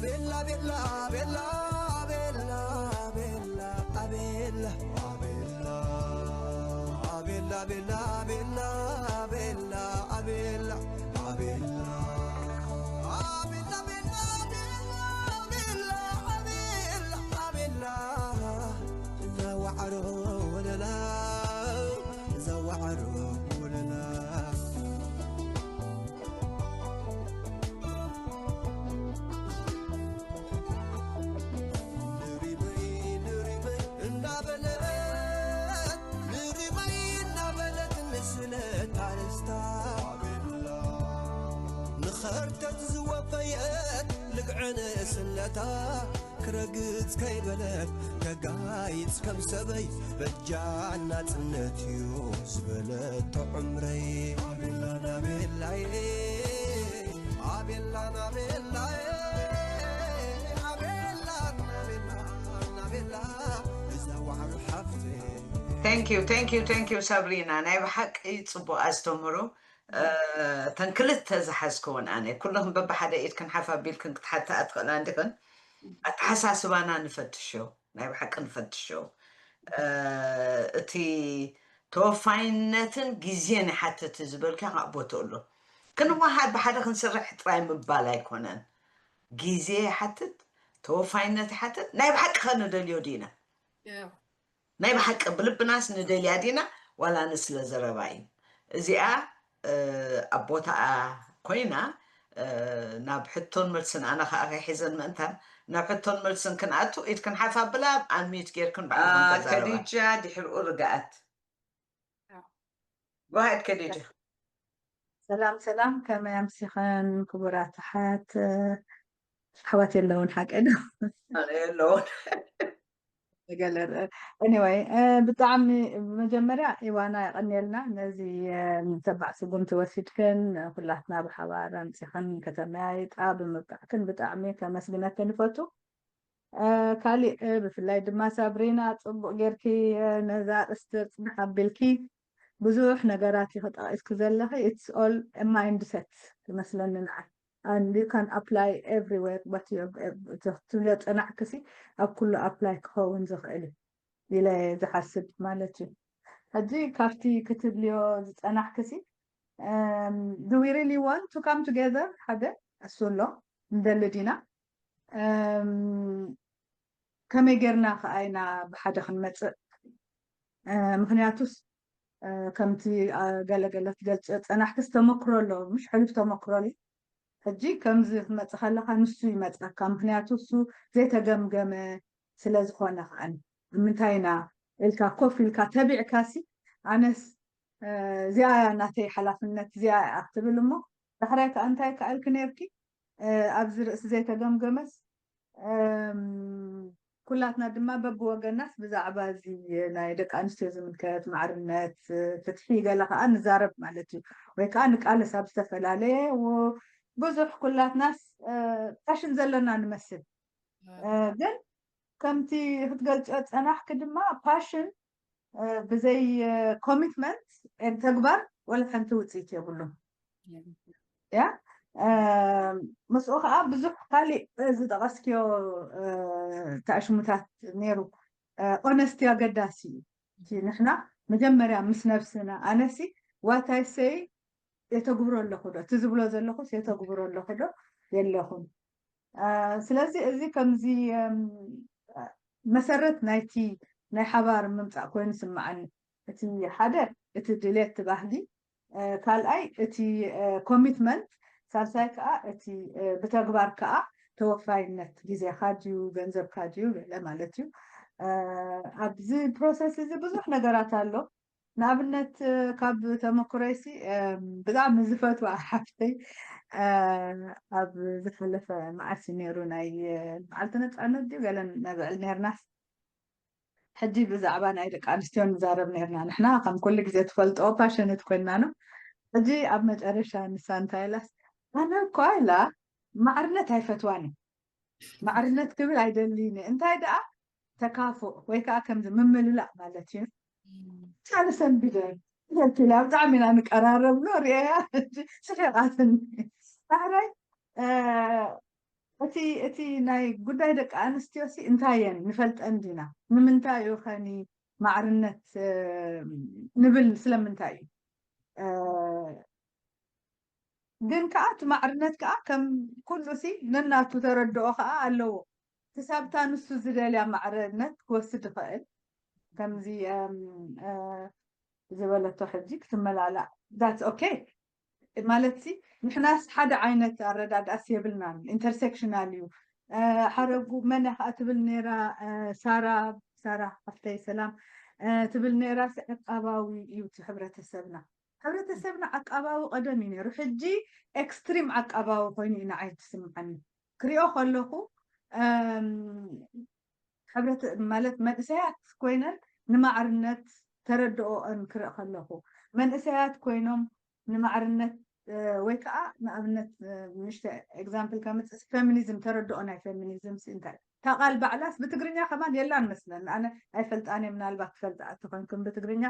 ቤላ ቤላ ቤላ ቤላ ቤላ ኣቤላ ኣቤላ ኣቤላ ቤላ ቤላ ቤላ ኣቤላ ኣቤላ ኣቤላ ቤላ ቤላ ኣቤላ ኣቤላ ኣቤላ እዛ ዋዕሮ ወለላ እዛ ዋዕሮ ወለላ ንሪበይ ንሪበይ እናበለት ንሪበይ እናበለት ንስለ ታርስታ ንኸርተት ዝወፈየት ልግዕን ስለታ ክረግጽ ከይበለት ከጋይጽ ከም ሰበይ በጃ ናጽነት እዩ ዝበለቶ ዕምረይ ኣቤላ ናቤላይ ኣቤላ ናቤላይ ኣቤላ ናቤላ ናቤላ እዛ ዋዕሮ ሓፍተይ Thank you, thank you, thank you ሳብሪና፣ ናይ ብሓቂ ጽቡቕ ኣስተምህሮ። እ፣ እተን ክልተ ዝሓዝክወን ኣነ ኩልኽን በብሓደ ኢድክን ሓፍ ኣቢልክን ክትሓታ ኣትኽእላ እንዲኽን ኣተሓሳስባና ንፈትሾ፣ ናይ ብሓቂ ንፈትሾ። እ፣ እቲ ተወፋይነትን ግዜን ይሓትት ዝበልካ ካብ ቦታ ኣሎ። ክንወሃድ ብሓደ ክንስርሕ ጥራይ ምባል ኣይኮነን። ግዜ ይሓትት፣ ተወፋይነት ይሓትት። ናይ ብሓቂ ከ ንደልዮ ዲና? ናይ ብሓቂ ብልብናስ ንደልያ ዲና ዋላ ንስለ ዘረባ እዩ? እዚኣ ኣብ ቦታኣ ኮይና ናብ ሕቶን መልስን ኣነ ከዓ ከይሒዘን ምእንታን ናብ ሕቶን መልስን ክንኣቱ ኢድክን ሓፍ ኣብላ ኣንሚዩት ጌርክን ባዕልክን ተዛረባ። ከዲጃ ድሕርኡ ርግኣት። ጎሃድ ከዲጃ። ሰላም ሰላም፣ ከመይ ኣምሲኸን ክቡራት ኣሓት? ኣሕዋት የለውን ሓቂ ዶ? ኣነ የለውን። ገለ anyway፣ ብጣዕሚ ብመጀመርያ ኢዋና የቐንየልና ነዚ ተባዕ ስጉምቲ ወሲድክን ኩላትና ብሓባር ኣምፂኽን ከተመያይጣ ብምብቃዕክን ብጣዕሚ ከመስግነክን ይፈቱ። ካሊእ ብፍላይ ድማ ሳብሪና ፅቡቅ ጌርኪ ነዛ ኣርእስቲ ፅንሕ ኣቢልኪ ብዙሕ ነገራት ኢኺ ጠቂስኪ ዘለኺ። It's all mindset ይመስለኒ ንዓይ። And you can apply everywhere what you ትብልዮ ፀናሕክሲ ኣብ ኩሉ apply ክኸውን ዝኽእል እዩ ኢለ ዝሓስብ ማለት እዩ። ሕጂ ካብቲ ክትብልዮ ዝፀናሕክሲ do we really want to come together ሓደ እሱ ኣሎ ንደሊ ዲና ከመይ ጌርና ከኣ ኢና ብሓደ ክንመፅእ? ምክንያቱስ ከምቲ ገለገለ ትገልፂ ፀናሕክስ ተመክሮ ኣሎ፣ ምሽ ሕሉፍ ተመክሮ ኣሎ። ሕጂ ከምዚ ክትመፅእ ከለካ ንሱ ይመፅኣካ፣ ምክንያቱ እሱ ዘይተገምገመ ስለዝኮነ ከኣ ንምንታይ ኢና ኢልካ ኮፍ ኢልካ ተቢዕካሲ ኣነስ እዚኣ እያ ናተይ ሓላፍነት እዚኣ እያ ክትብል እሞ ዳሕራይ ከኣ እንታይ ከኣልኪ ነርኪ ኣብዚ ርእሲ ዘይተገምገመስ ኩላትና ድማ በብወገናስ ብዛዕባ እዚ ናይ ደቂ ኣንስትዮ ዝምልከት ማዕርነት ፍትሒ ገለ ከዓ ንዛረብ ማለት እዩ ወይ ከዓ ንቃለስ ኣብ ዝተፈላለየ ብዙሕ ኩላትናስ ፋሽን ዘለና ንመስል ግን ከምቲ ክትገልፅዮ ፀናሕኪ ድማ ፓሽን ብዘይ ኮሚትመንት ተግባር ወላ ሓንቲ ውፅኢት የብሉን። ያ ምስኡ ከዓ ብዙሕ ካሊእ ዝጠቐስክዮ ተኣሽሙታት ነይሩ። ኦነስቲ ኣገዳሲ እዩ። እቲ ንሕና መጀመርያ ምስ ነብስና ኣነሲ ዋታይ ሰይ የተግብሮ ኣለኹ ዶ እቲ ዝብሎ ዘለኹስ የተግብሮ ኣለኹ ዶ የለኹን። ስለዚ እዚ ከምዚ መሰረት ናይቲ ናይ ሓባር ምምፃእ ኮይኑ ስምዓኒ። እቲ ሓደ እቲ ድሌት ባህሊ፣ ካልኣይ እቲ ኮሚትመንት፣ ሳልሳይ ከዓ እቲ ብተግባር ከዓ ተወፋይነት ግዜካ ድዩ ገንዘብካ ድዩ ገለ ማለት እዩ። ኣብዚ ፕሮሰስ እዚ ብዙሕ ነገራት ኣሎ። ንኣብነት ካብ ተመክሮይሲ ብጣዕሚ ዝፈትዋ ሓፍተይ ኣብ ዝሓለፈ መዓልቲ ነይሩ ናይ መዓልቲ ነፃነት ድዩ ገለ ነብዕል ነርናስ ሕጂ ብዛዕባ ናይ ደቂ ኣንስትዮ ንዛረብ ነርና ንሕና ከም ኩሉ ግዜ ትፈልጦ ፓሽነት ኮይና ነው ሕጂ ኣብ መጨረሻ ንሳ እንታይ ኢላስ ኣነ እኳ ኢላ ማዕርነት ኣይፈትዋን ማዕርነት ክብል ኣይደልይን እንታይ ደኣ ተካፍእ ወይ ከዓ ከምዚ ምምልላእ ማለት እዩ። ሳልሰን ቢደር ትክክል ብጣዕሚ ኢና ንቀራረብ ሎ ሪአያ ስሒቃትኒ ዳሕራይ እቲ እቲ ናይ ጉዳይ ደቂ ኣንስትዮ ሲ እንታይ እየን ንፈልጠን ዲና? ንምንታይ እዩ ኸኒ ማዕርነት ንብል? ስለምንታይ እዩ? ግን ከዓ እቲ ማዕርነት ከዓ ከም ኩሉ ሲ ነናቱ ተረድኦ ከዓ ኣለዎ። ክሳብታ ንሱ ዝደልያ ማዕርነት ክወስድ ይኽእል። ከምዚ ዝበለቶ ሕጂ ክትመላላእ that's okay ማለት ሲ ንሕናስ ሓደ ዓይነት ኣረዳድኣስ የብልናን። ኢንተርሴክሽናል እዩ። ሓረጉ መን እያ ከዓ ትብል ነይራ? ሳራ ሳራ ሓፍተይ ሰላም ትብል ነይራ። ዓቃባዊ እዩ እቲ ሕብረተሰብና። ሕብረተሰብና ዓቃባዊ ቀደም እዩ ነይሩ። ሕጂ ኤክስትሪም ዓቃባዊ ኮይኑ እዩ ንዓይ ትስምዓኒ። ክሪኦ ከለኹ ሕብረት ማለት መንእሰያት ኮይነን ንማዕርነት ተረድኦአን ክርኢ ከለኹ መንእሰያት ኮይኖም ንማዕርነት ወይ ከዓ ንኣብነት ንሽተ ኤግዛምፕል ከምፅእ ፌሚኒዝም ተረድኦ ናይ ፌሚኒዝም እንታይ እታ ቃል ባዕላስ ብትግርኛ ከማን የላን መስለን ኣነ ኣይፈልጣን ምናልባት ትፈልጣ እትኾንኩም ብትግርኛ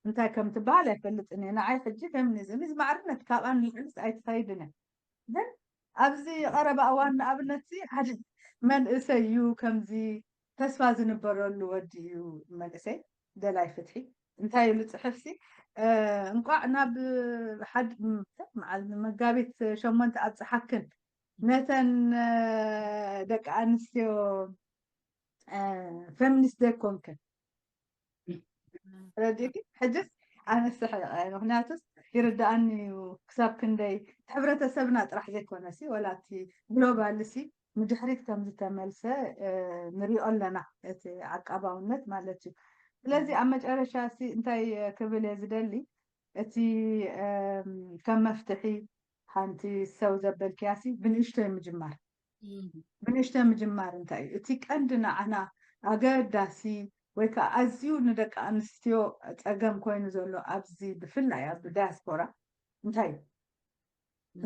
እንታይ ከም ትበሃል ኣይፈልጥን እየ ንዓይ ሕጂ ፌሚኒዝም እዚ ማዕርነት ካብኣን ንልዕልስ ኣይትኸይድን እየ ግን ኣብዚ ቀረባ እዋን ንኣብነት ሓደ መንእሰይ እዩ ከምዚ ተስፋ ዝንበረሉ ወዲ እዩ መንእሰይ ደላይ ፍትሒ እንታይ ኢሉ ፅሕፍሲ እንቋዕ ናብ ሓደ መዓል መጋቢት ሸሞንተ ኣብፀሓክን ነተን ደቂ ኣንስትዮ ፌሚኒስት ዘይኮንክን ረዲእኪ ሕጅስ ኣነ ስሕቕ ምክንያቱስ ይርዳኣኒ እዩ ክሳብ ክንደይ ሕብረተሰብና ጥራሕ ዘይኮነሲ ወላ እቲ ግሎባልሲ ንድሕሪት ከም ዝተመልሰ ንሪኦ ኣለና እቲ ዓቃባውነት ማለት እዩ ስለዚ ኣብ መጨረሻ ሲ እንታይ ክብል እየ ዝደሊ እቲ ከም መፍትሒ ሓንቲ ሰው ዘበልክያሲ ብንእሽቶይ ምጅማር ብንእሽቶይ ምጅማር እንታይ እዩ እቲ ቀንዲ ንዓና ኣገዳሲ ወይ ከዓ ኣዝዩ ንደቂ ኣንስትዮ ፀገም ኮይኑ ዘሎ ኣብዚ ብፍላይ ኣብ ዳያስፖራ እንታይ እዩ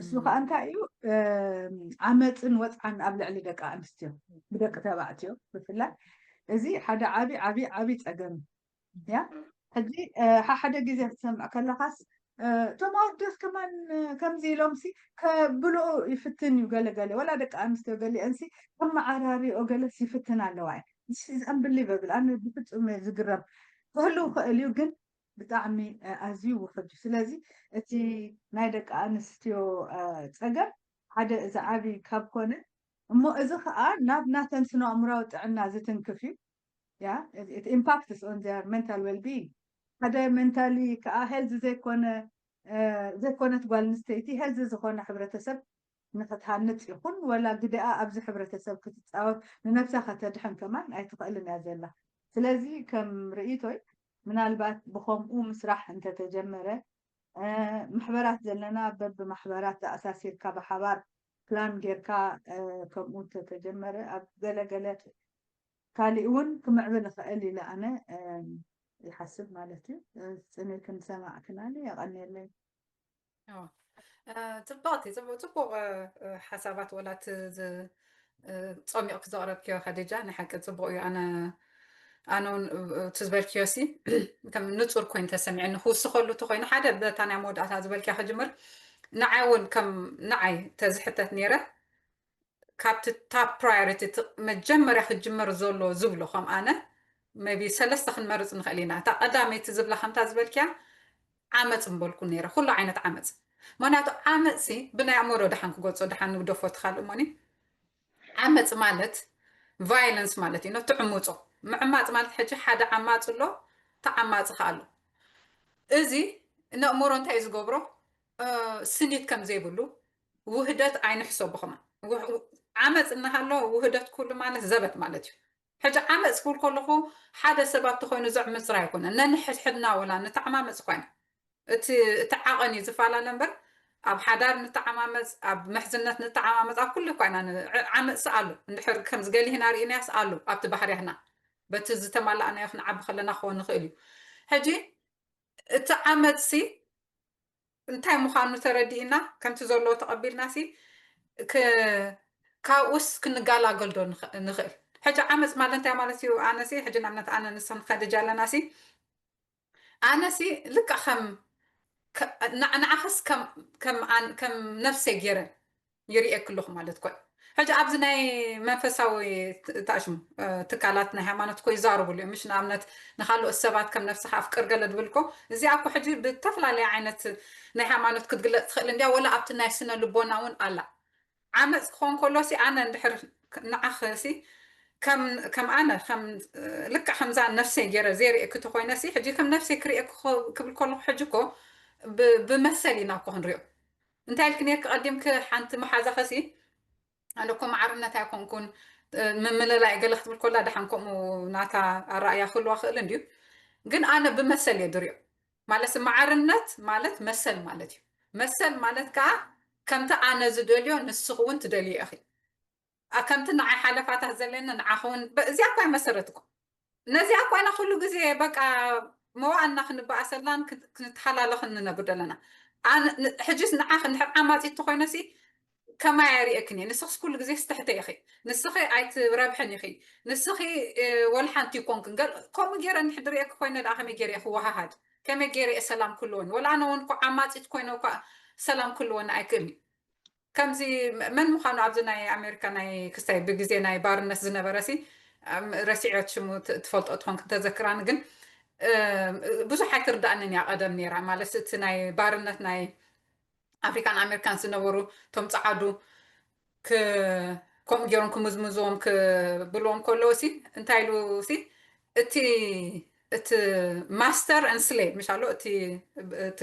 እሱ ከዓ እንታይ እዩ ዓመፅን ወፅዓን ኣብ ልዕሊ ደቂ ኣንስትዮ ብደቂ ተባዕትዮ ብፍላይ እዚ ሓደ ዓብዪ ዓብዪ ዓብዪ ፀገም እዩ ያ ሕጂ ሓደ ግዜ ክትሰምዕ ከለካስ እቶም ኣወዳት ከማን ከምዚ ኢሎም ሲ ከብልኡ ይፍትን እዩ ገለገለ ወላ ደቂ ኣንስትዮ ገሊአን ሲ ከመዓራሪኦ ገለስ ይፍትን ኣለዋ እዩ ኣንብሊቨብል ኣነ ብፍፁም ዝግረም ክህልው ክእል እዩ ግን ብጣዕሚ ኣዝዩ ውሕድ እዩ ስለዚ እቲ ናይ ደቂ ኣንስትዮ ፀገም ሓደ እዚ ዓብይ ካብ ኮነ እሞ እዚ ከዓ ናብ ናተን ስነ ኣእምራዊ ጥዕና ዝትንክፍ እዩ ያ ኢምፓክትስ ኦን ር ሜንታል ዌልቢንግ ሓደ ሜንታሊ ከዓ ሄልዝ ዘይኮነ ዘይኮነት ጓል ኣንስተይቲ ሄልዝ ዝኾነ ሕብረተሰብ ንክትሃንፅ ይኹን ወላ ግደኣ ኣብዚ ሕብረተሰብ ክትፃወት ንነብሳ ከተድሕን ከማን ኣይትኽእልን እያ ዘላ ስለዚ ከም ርእይቶይ ምናልባት ብኸምኡ ምስራሕ እንተተጀመረ ማሕበራት ዘለና በብማሕበራት ተኣሳሲርካ ብሓባር ፕላን ጌርካ ከምኡ እንተተጀመረ ኣብ ገለገለ ካሊእ እውን ክምዕብል ይኽእል ኢለ ኣነ ይሓስብ ማለት እዩ። ፅንልክን ዝሰማዕክናኒ የቐንየለይ። ፅብቕቲ ፅቡቕ ሓሳባት ወላ እቲ ፆሚቕኪ ዘቕረብክዮ ከዲጃ ናይ ሓቂ ፅቡቕ እዩ። ኣነ ኣነ እውን እቲ ዝበልክዮ ሲ ከም ንፁር ኮይኑ ተሰሚዐኒ ክውስኸሉ እቲ ኮይኑ ሓደ በታ ናይ መወዳእታ ዝበልክያ ክጅምር ንዓይ እውን ከም ንዓይ ተዝሕተት ነይረ ካብቲ top priority መጀመርያ ክጅመር ዘሎ ዝብሎ ከም ኣነ maybe ሰለስተ ክንመርፅ ንኽእል ኢና። እታ ቀዳመይቲ ዝብላ ከምታ ዝበልክያ ዓመፅ ምበልኩ ነይረ፣ ኩሉ ዓይነት ዓመፅ። ምክንያቱ ዓመፅሲ ብናይ ኣእምሮ ደሓን ክገልፆ ደሓን ንግደፎ እቲ ካልእ እሞኒ ዓመፅ ማለት violence ማለት እዩ፣ ትዕምፆ። ምዕማፅ ማለት ሕጂ ሓደ ዓማፂ ኣሎ፣ ተዓማፂ ከ ኣሎ። እዚ ነእምሮ እንታይ እዩ ዝገብሮ? ስኒት ከም ዘይብሉ ውህደት ኣይንሕሰቦ ከማን። ዓመፅ እናሃሎ ውህደት ኩሉ ማለት ዘበት ማለት እዩ። ሕጂ ዓመፅ ክብል ከለኹ ሓደ ሰብ ኣብቲ ኮይኑ ዘዕምፅራ ኣይኮነን። ነንሕድሕድና ወላ ንተዓማመፅ እኳ ኢና። እቲ እቲ ዓቐን እዩ ዝፈላለ እምበር ኣብ ሓዳር ንተዓማመፅ፣ ኣብ ምሕዝነት ንተዓማመፅ፣ ኣብ ኩሉ እኳ ኢና ዓመፅሲ ኣሎ። እንድሕር ከም ዝገሊህና ርኢናያስ ኣሎ ኣብቲ ባህርያትና። በቲ ዝተማላእናዮ ክንዓቢ ከለና ክኸውን ንኽእል እዩ። ሕጂ እቲ ዓመፅሲ እንታይ ምዃኑ ተረዲእና ከምቲ ዘለዎ ተቐቢልናሲ ካብኡስ ክንጋላገል ዶ ንኽእል? ሕጂ ዓመፅ ማለት እንታይ ማለት እዩ? ኣነሲ ሕጂ ንኣብነት ኣነ ንስን ከድጃ ኣለናሲ ኣነሲ ልክዕ ከም ንዓኸስ ከም ነፍሰይ ገይረ ይርእየኪ ኣለኹ ማለት ኮ ሕጂ ኣብዚ ናይ መንፈሳዊ ት- ታሽሙ እ፣ ትካላት ናይ ሃይማኖት እኮ ይዛረቡሉ እዮም። ምሽ ንኣብነት ንካልኦት ሰባት ከም ነፍስኻ ኣፍቅር ገለ ድብል እኮ እዚኣ እኮ ሕጂ ብተፈላለየ ዓይነት ናይ ሃይማኖት ክትግለፅ ትኽእል እንዲያ፣ ወላ ኣብቲ ናይ ስነ ልቦና እውን ኣላ። ዓመፅ ክኾን ከሎ ሲ ኣነ እንድሕር ንዓኽ ሲ ከም ከም ኣነ ከም ልክዕ ከምዛ ነፍሰይ ገይረ ዘይርእየኪ ተኮይነ ሲ ሕጂ ከም ነፍሰይ ክርእየኪ ክብል ከለኩ ሕጂ እኮ ብ- ብመሰል ኢና እኮ ክንሪኦ። እንታይ ኢልኪ ነርኪ ቀዲምኪ ሓንቲ መሓዛኸ ሲ ኣነ እኮ ማዕርነት ኣይኮንኩን ምምልላይ ገለ ክትብል ከላ ደሓን ከምኡ ናታ ኣረኣያ ክህልዋ ክእል እንድዩ። ግን ኣነ ብመሰል እየ ድሪኦ። ማለት ማዕርነት ማለት መሰል ማለት እዩ። መሰል ማለት ከዓ ከምቲ ኣነ ዝደልዮ ንስኽ እውን ትደልዮ ኢኺ። ኣ- ከምቲ ንዓይ ሓለፋታት ዘለና ንዓኸ እውን በ- እዚኣ እኳ ይመሰረት እኮ ነዚኣ እኳ ኢና ኩሉ ግዜ በቃ መዋእልና ክንበኣሰላን ክን- ክንተሓላለኽን ንነብር ዘለና። ኣነ- ን- ሕጂስ ንዓኽ እንድሕር ዓማፂት ተኮይነሲ ከማይ ኣይርእየክን እየ። ንስኽስ ኩሉ ግዜ ስተሕተ ኢኺ። ንስኺ ኣይትረብሕን ኢኺ። ንስኺ እ፣ ወላ ሓንቲ ይኮንክን። ገል- ከምኡ ገይረ እንድሕር ድርእየኪ ኮይነ ደኣ ከመይ ገይረ እየ ክወሃሃድ? ከመይ ገይረ እየ ሰላም ክህልወኒ? ወላ ኣነ እውን እኮ ዓማፂት ኮይነ እኳ ሰላም ክህልወኒ ኣይክእልኒ። ከምዚ መን ምዃኑ ኣብዚ ናይ ኣሜሪካ ናይ ክስታይ ብግዜ ናይ ባርነት ዝነበረ ሲ ኣም፣ ረሲዕዮት ሽሙ ት- ትፈልጦ ትኾን ክተዘክራኒ ግን እ፣ ብዙሕ ኣይትርዳእንን እያ ቀደም ነይራ ማለት እቲ ናይ ባርነት ናይ ኣፍሪካን ኣሜሪካን ዝነበሩ እቶም ፀዓዱ ክ- ከምኡ ገይሮም ክምዝምዝዎም ክብልዎም ከለዉ ሲ እንታይ ኢሉ ሲ እቲ እቲ master and slave ምሽ ኣሎ እቲ እቲ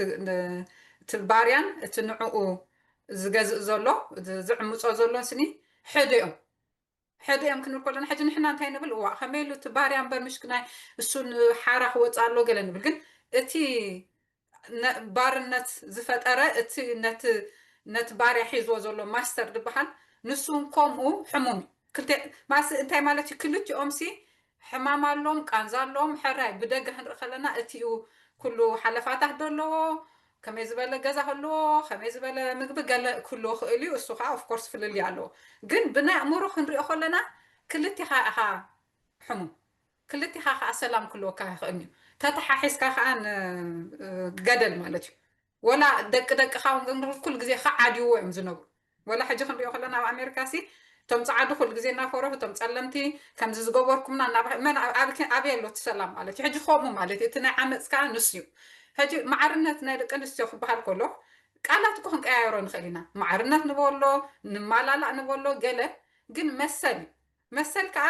እቲ ባርያን እቲ ንዕኡ ዝገዝእ ዘሎ ዝዕምፆ ዘሎን ስኒ ሕደ እዮም። ሕደ እዮም ክንብል ከለና ሕጂ ንሕና እንታይ ንብል እዋ ከመይ ኢሉ እቲ ባርያ እምበር ምሽክናይ እሱ ንሓራ ክወፅእ ኣሎ ገለ ንብል ግን እቲ ነ- ባርነት ዝፈጠረ እቲ ነቲ ነቲ ባርያ ሒዝዎ ዘሎ ማስተር ዝበሃል ንሱ እውን ከምኡ ሕሙም እዩ። ክልተ ማስ እንታይ ማለት እዩ? ክልቲኦም ሲ ሕማም ኣሎም ቃንዛ ኣሎም ሕራይ ብደገ ክንርኢ ከለና እቲኡ ኩሉ ሓለፋታት ዘለዎ ከመይ ዝበለ ገዛ ክህልዎ ከመይ ዝበለ ምግቢ ገለ ክህልዎ ክእል እዩ። እሱ ከዓ ኦፍኮርስ ፍልልይ ኣለዎ። ግን ብናይ ኣእምሮ ክንሪኦ ከለና ክልቲኻ ኢኻ ሕሙም ክልቲኻ ከዓ ሰላም ክልወካ ይኽእል እዩ። ተተሓሒዝካ ከዓ ንገደል ማለት እዩ። ወላ ደቂ ደቅኻ እውን ኩሉ ግዜ ክዓድይዎ እዮም ዝነብሩ። ወላ ሕጂ ክንሪኦ ከለና ኣብ ኣሜሪካ ሲ እቶም ፀዓዱ ኩሉ ግዜ እናፈረሁ እቶም ፀለምቲ ከምዚ ዝገበርኩምና እናበ- መን ኣብ- ኣብ- ኣበይ ኣሎ እቲ ሰላም ማለት እዩ። ሕጂ ከምኡ ማለት እዩ። እቲ ናይ ዓመፅ ከዓ ንሱ እዩ። ሕጂ ማዕርነት ናይ ደቂ ኣንስትዮ ክበሃል ከሎ ቃላት እኮ ክንቀያየሮ ንኽእል ኢና። ማዕርነት ንበሎ ንማላላእ ንበሎ ገለ ግን መሰል እዩ። መሰል ከዓ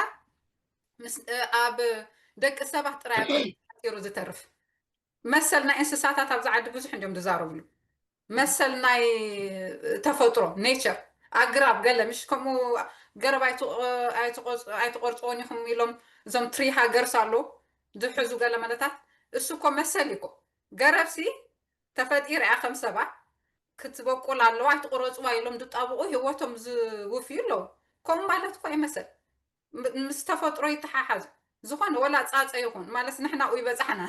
ምስ ኣብ ደቂ ሰባት ጥራይ ተሩ ዝተርፍ መሰል ናይ እንስሳታት ኣብዚ ዓዲ ብዙሕ እንዲዮም ዝዛረብሉ። መሰል ናይ ተፈጥሮ ኔቸር ኣግራብ ገለ ምሽ ከምኡ ገረብ ኣይትቆርፅዎን ኢኹም ኢሎም እዞም ትሪ ሃገርስ ኣሎ ዝሕዙ ገለ መለታት እሱ እኮ መሰል እዩ እኮ። ገረብሲ ተፈጢር እያ ከም ሰባት ክትበቁል ኣለዋ ኣይትቆረፅዋ ኢሎም ዝጣብቁ ህወቶም ዝውፍዩ ኣለዉ። ከምኡ ማለት እኮ ይመሰል ምስ ተፈጥሮ ይተሓሓዙ። ዝኾነ ወላ ፃፀ ይኹን ማለት ንሕና ኡ ይበፃሕና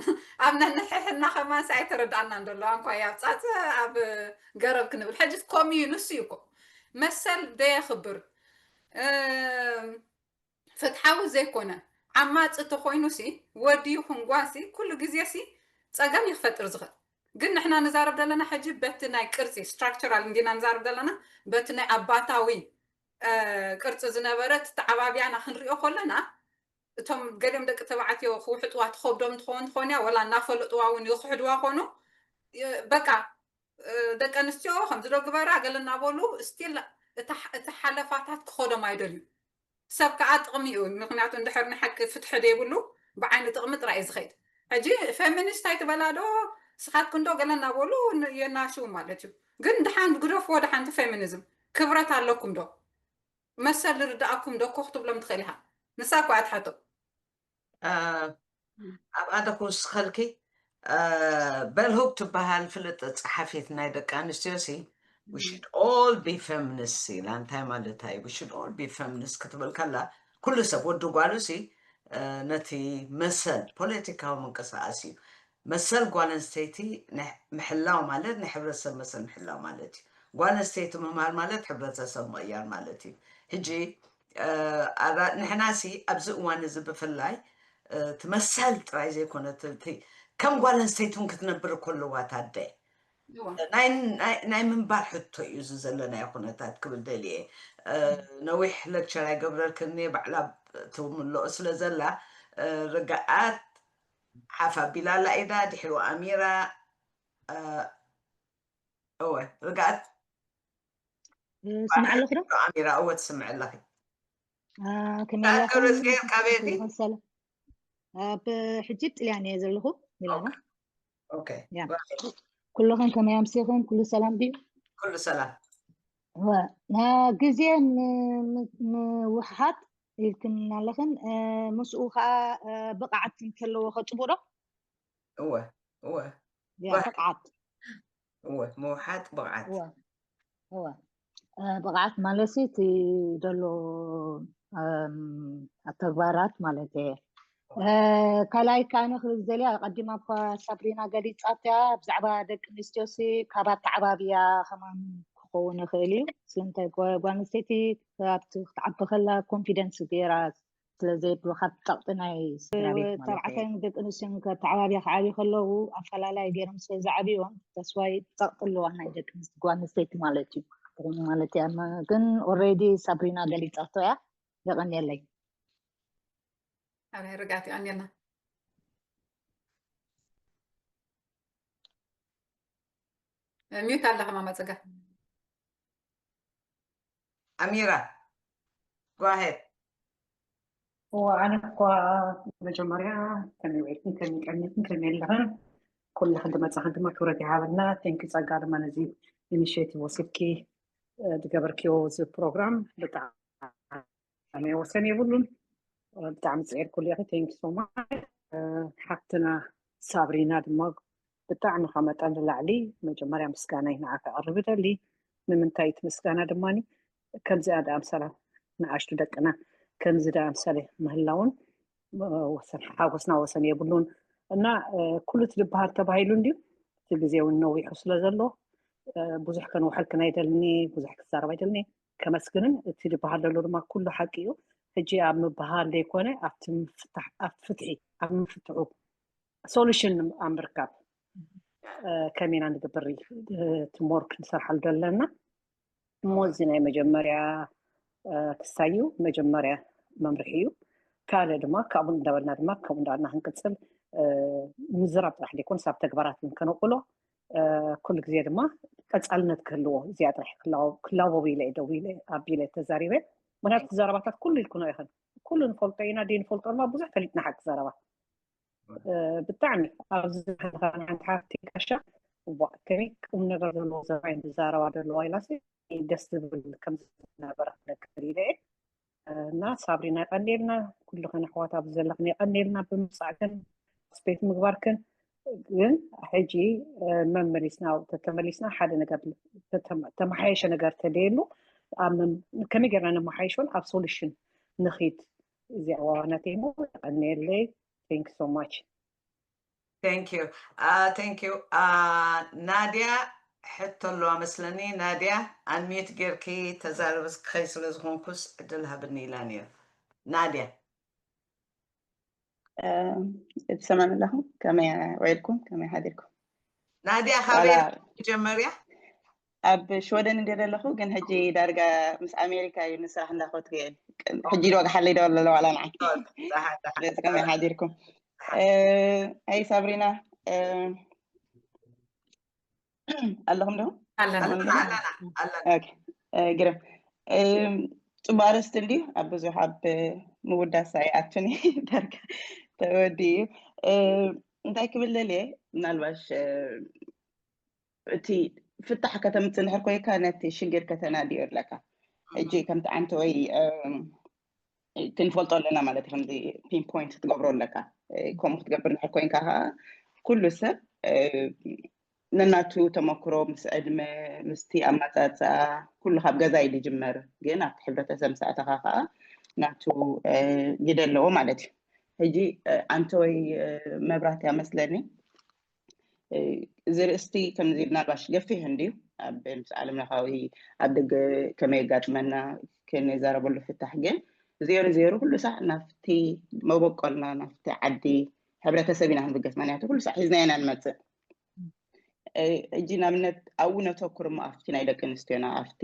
ኣብ ነንሕሕና ከማንስ ኣይተረዳእናን ዘሎ ኣንኳ ኣብ ፃፀ ኣብ ገረብ ክንብል ሕጂ ከምኡ እዩ ንሱ እዩ እኮ መሰል ደየኽብር ፍትሓዊ ዘይኮነ ዓማፂ ተኮይኑ ሲ ወዲ ይኹን ጓሲ ኩሉ ግዜ ሲ ፀገም ይክፈጥር ዝኽእል። ግን ንሕና ንዛረብ ዘለና ሕጂ በቲ ናይ ቅርፂ ስትራክቸራል እንዲና ንዛረብ ዘለና በቲ ናይ ኣባታዊ ቅርፂ ዝነበረ ተዓባቢያና ክንሪኦ ከለና እቶም ገሊኦም ደቂ ተባዕትዮ ክውሕጥዋ ትኸብዶም ትኸውን ትኾን እያ ወላ እናፈለጥዋ እውን ይኽሕድዋ ኮኑ በቃ ደቂ ኣንስትዮ ከምዚ ዶ ግበራ ገለ እናበሉ ስቲል እቲ ሓለፋታት ክኸዶም ኣይደልዩ። ሰብ ከዓ ጥቕሚ እዩ። ምክንያቱ እንድሕር ናይ ሓቂ ፍትሒ ደይብሉ ብዓይኒ ጥቕሚ ጥራይ እዩ ዝኸይድ። ሕጂ ፌሚኒስት ኣይትበላ ዶ ስኻትክን ዶ ገለ እናበሉ የናሽው ማለት እዩ። ግን ድሓን ግደፍዎ ድሓንቲ ፌሚኒዝም ክብረት ኣለኩም ዶ መሰል ዝርድኣኩም ዶ እኮ ክትብሎም ትኽእል ኢኻ። ንሳ እኮ እያ ትሓቶ። ኣብኣ ዶ ክውስኸልኪ በልሁብ ትበሃል ፍልጥ ፀሓፊት ናይ ደቂ ኣንስትዮ ሲ we should all be feminists ኢላ እንታይ ማለታ እዩ we should all be feminists ክትብል ከላ ኩሉ ሰብ ወዲ ጓሉ ሲ ነቲ መሰል ፖለቲካዊ ምንቅስቃስ እዩ መሰል ጓል ኣንስተይቲ ምሕላው ማለት ናይ ሕብረተሰብ መሰል ምሕላው ማለት እዩ ጓል ኣንስተይቲ ምምሃር ማለት ሕብረተሰብ ምቕያር ማለት እዩ ሕጂ ንሕና ሲ ኣብዚ እዋን እዚ ብፍላይ ትመሰል ጥራይ ዘይኮነት ከም ጓል ኣንስተይትን ክትነብር ከለዋ ታደ ናይ ምንባር ሕቶ እዩ እዚ ዘለናዮ ኩነታት ክብል ደልየ። ነዊሕ lecture ኣይገብረልክን እየ፣ ባዕላ ትምልኦ ስለ ዘላ። ርግኣት ሓፍ ኣቢላ ኣላ ኢዳ፣ ድሕሩ ኣሚራ። እወ፣ ርግኣት ስምዕ ኣለኹ ዶ? ኣሚራ፣ እወ፣ ትስምዕ ኣለኺ። ከመይ ኣለኹም? ገብረዝጊሄር ካበይ ኢኺ? ሰላም። ኣብ ሕጂ ኣብ ጥልያን እየ ዘለኹ፣ ሚላኖ። ኦኬ። ያ። ኩልኽን ከመይ ኣምሲኽን? ኩሉ ሰላም ድዩ? ኩሉ ሰላም። እወ፣ ግዜ ም- ም- ምውሓጥ ኢልክን ኣለኽን፣ ምስኡ ከዓ ብቕዓት እንተለዎ ከ ጽቡቕ ዶ? እወ፣ እወ፣ ያ፣ ዋሕ- ብቕዓት። እወ፣ ምውሓጥ ብቕዓት። እወ፣ እወ። ብቕዓት ማለት ሲ እቲ ደሎ ተግባራት ማለት እየ። ካልኣይ ከኣ ክብል ዝደልያ፣ ቀዲማ እኳ ሳብሪና ገሊጻትያ ብዛዕባ ደቂ ኣንስትዮ ሲ ካብ ኣተዓባብያ ከማን ክኸውን ይኽእል እዩ። ስለምንታይ ጓ- ጓል ኣንስተይቲ ኣብቲ ክትዓቢ ከላ ኮንፊደንስ ገይራ ስለ ዘይብሉ ካብ ጸቕጢ ናይ ስድራ ቤት ማለት እዩ። ተባዕታይን ደቂ ኣንስትዮን ከተዓባብያ ክዓብዩ ከለዉ ኣፈላላይ ገይሮም ስለ ዝዓብዩዎም ተስዋይ ጸቕጢ ኣለዋ ናይ ደቂ ኣንስትዮ ጓል ኣንስተይቲ ማለት እዩ። ብኹኑ ማለት እያ። እማ ግን ኦልሬዲ ሳብሪና ገሊጻቶ እያ። የቐንየለይ። ኣረ ርግኣት ይቐንየልና። ሚዩት ኣለኻ ማማ ጸጋ። ኣሚራ፣ go ahead። እወ፣ ኣነ እኳ መጀመርያ ከመይ ውዒልክን ከመይ ቀኒልክን ከመይ ኣለኽን ኩልኽን ዝመጻኽን ድማ ክብረት ይሃበልና። ቴንኪ ጸጋ ድማ ነዚ ኢኒሽቲቭ ወሲድኪ ዝገበርክዮ እዚ ፕሮግራም ብጣዕሚ ወሰን የብሉን። ብጣዕሚ ጽዒርኩሉ ኢኺ። ቴንኪ ሶ ማች። ሓፍትና ሳብሪና ድማ ብጣዕሚ ካብ መጠን ንላዕሊ መጀመርያ ምስጋናይ ንዓኺ ከቕርብ እደሊ። ንምንታይ እቲ ምስጋና ድማ ከምዚኣ ደኣምሰላ ንኣሽቱ ደቅና ከምዚ ደኣምሰለ ምህላውን ወሰን ሓጎስና ወሰን የብሉን። እና ኩሉ እቲ ዝበሃል ተባሂሉ እንድዩ፣ እቲ ግዜ እውን ነዊሑ ስለ ዘሎ ብዙሕ ከንውሐልክን ኣይደልኒ፣ ብዙሕ ክዛረብ ኣይደልኒ። ከመስግንን እቲ ዝበሃል ዘሎ ድማ ኩሉ ሓቂ እዩ። ሕጂ ኣብ ምበሃል ዘይኮነ ኣብቲ ምፍታሕ ኣብቲ ፍትሒ ኣብ ምፍትሑ ሶሉሽን ኣብ ምርካብ ከመይ ኢና ንግብር እቲ ሞር ክንሰርሓሉ ዘለና እሞ እዚ ናይ መጀመርያ ክሳዩ መጀመርያ መምርሒ እዩ። ካልእ ድማ ካብኡ እንዳበልና ድማ ከምኡ እንዳበልና ክንቅፅል ምዝራብ ጥራሕ ዘይኮነስ ኣብ ተግባራት እውን ከነውዕሎ ኩሉ ግዜ ድማ ቀፃልነት ክህልዎ እዚኣ ጥራሕ ክላበቡ ኢለ ደው ኢለ ኣቢለ ተዛሪበ። ምክንያቱ ዘረባታት ኩሉ ኢልኩኖ ይኽእል ኩሉ ንፈልጦ ኢና ደይ ንፈልጦ ድማ ብዙሕ ፈሊጥና ሓቂ ዘረባ ብጣዕሚ ኣብዚ ሓንቲ ሓፍቲ ጋሻ ከመይ ቁም ነገር ዘለዎ ዘረባ ዝዛረባ ዘለዋ ኢላሲ ደስ ዝብል ከምዝነበረ ክነግር ኢለ እየ። እና ሳብሪና የቐንየልና ኩልኽን ኣሕዋት ኣብዚ ዘለኽን የቐንየልና ብምምፃእክን ስፔት ምግባርክን ግን ሕጂ መመሊስና ተተመሊስና ሓደ ነገር ተመሓየሸ ነገር ተደየሉ ከመይ ጌርና ነመሓይሾን ኣብ ሶሉሽን ንኺድ እዚኣ ዋዋናት ሞ የቐንየለይ thank you so much thank you thank you ናድያ ሕቶ ኣለዋ መስለኒ ናድያ ኣንሚዩት ጌርኪ ተዛረቢ ክኸይ ስለ ዝኾንኩስ ዕድል ሃብኒ ኢላ ነይሩ ናድያ ትሰማዕኒ ኣለኹ ከመይ ውዒልኩም ከመይ ሓዲርኩም ናድያ ካበይ መጀመርያ ኣብ ሽወደን እንደ ዘለኹ ግን ሕጂ ዳርጋ ምስ ኣሜሪካ እዩ ንስራሕ እንዳኸትኩ እየ ሕጂ ዶ ሓለይ ዶ ኣለለ ዋላ ንዓይ ከመይ ሓዲርኩም ኣይ ሳብሪና ኣለኹም ዶ ኣለና ግርም ጽቡቅ ኣርእስቲ እንድዩ ኣብ ብዙሕ ኣብ ምውዳስ ኣይኣቱን ዳርጋ ተወዲ እዩ እንታይ ክብል ደልየ ምናልባሽ እቲ ፍታሕ ከተምፅእ እንድሕር ኮይካ ነቲ ሽግር ከተናድዮ ኣለካ ሕጂ ከምቲ ዓንተ ወይ ክንፈልጦ ኣለና ማለት ከምዚ ፒንፖይንት ክትገብሮ ኣለካ ከምኡ ክትገብር እንድሕር ኮይንካ ከዓ ኩሉ ሰብ ነናቱ ተመክሮ ምስ ዕድመ ምስቲ ኣመፃፅኣ ኩሉ ካብ ገዛ እዩ ዝጅመር ግን ኣብቲ ሕብረተሰብ ምስ ኣተኻ ከዓ ናቱ ግደ ኣለዎ ማለት እዩ ሕጂ ኣንተ ወይ መብራት እያ መስለኒ እዚ ርእስቲ ከምዚ ምናልባሽ ገፊሕ እንድዩ ኣብ ምስ ዓለም ለኻዊ ኣብ ደገ ከመይ የጋጥመና ክንዛረበሉ ፍታሕ ግን ዜሩ ዜሩ ኩሉ ሳዕ ናብቲ መበቆልና ናብቲ ዓዲ ሕብረተሰብ ኢና ክንብገስ ምክንያቱ ኩሉ ሳዕ ሒዝና ኢና ንመፅእ ሕጂ ንኣብነት ኣብኡ ነተኩር እሞ ኣብቲ ናይ ደቂ ኣንስትዮና ኣብቲ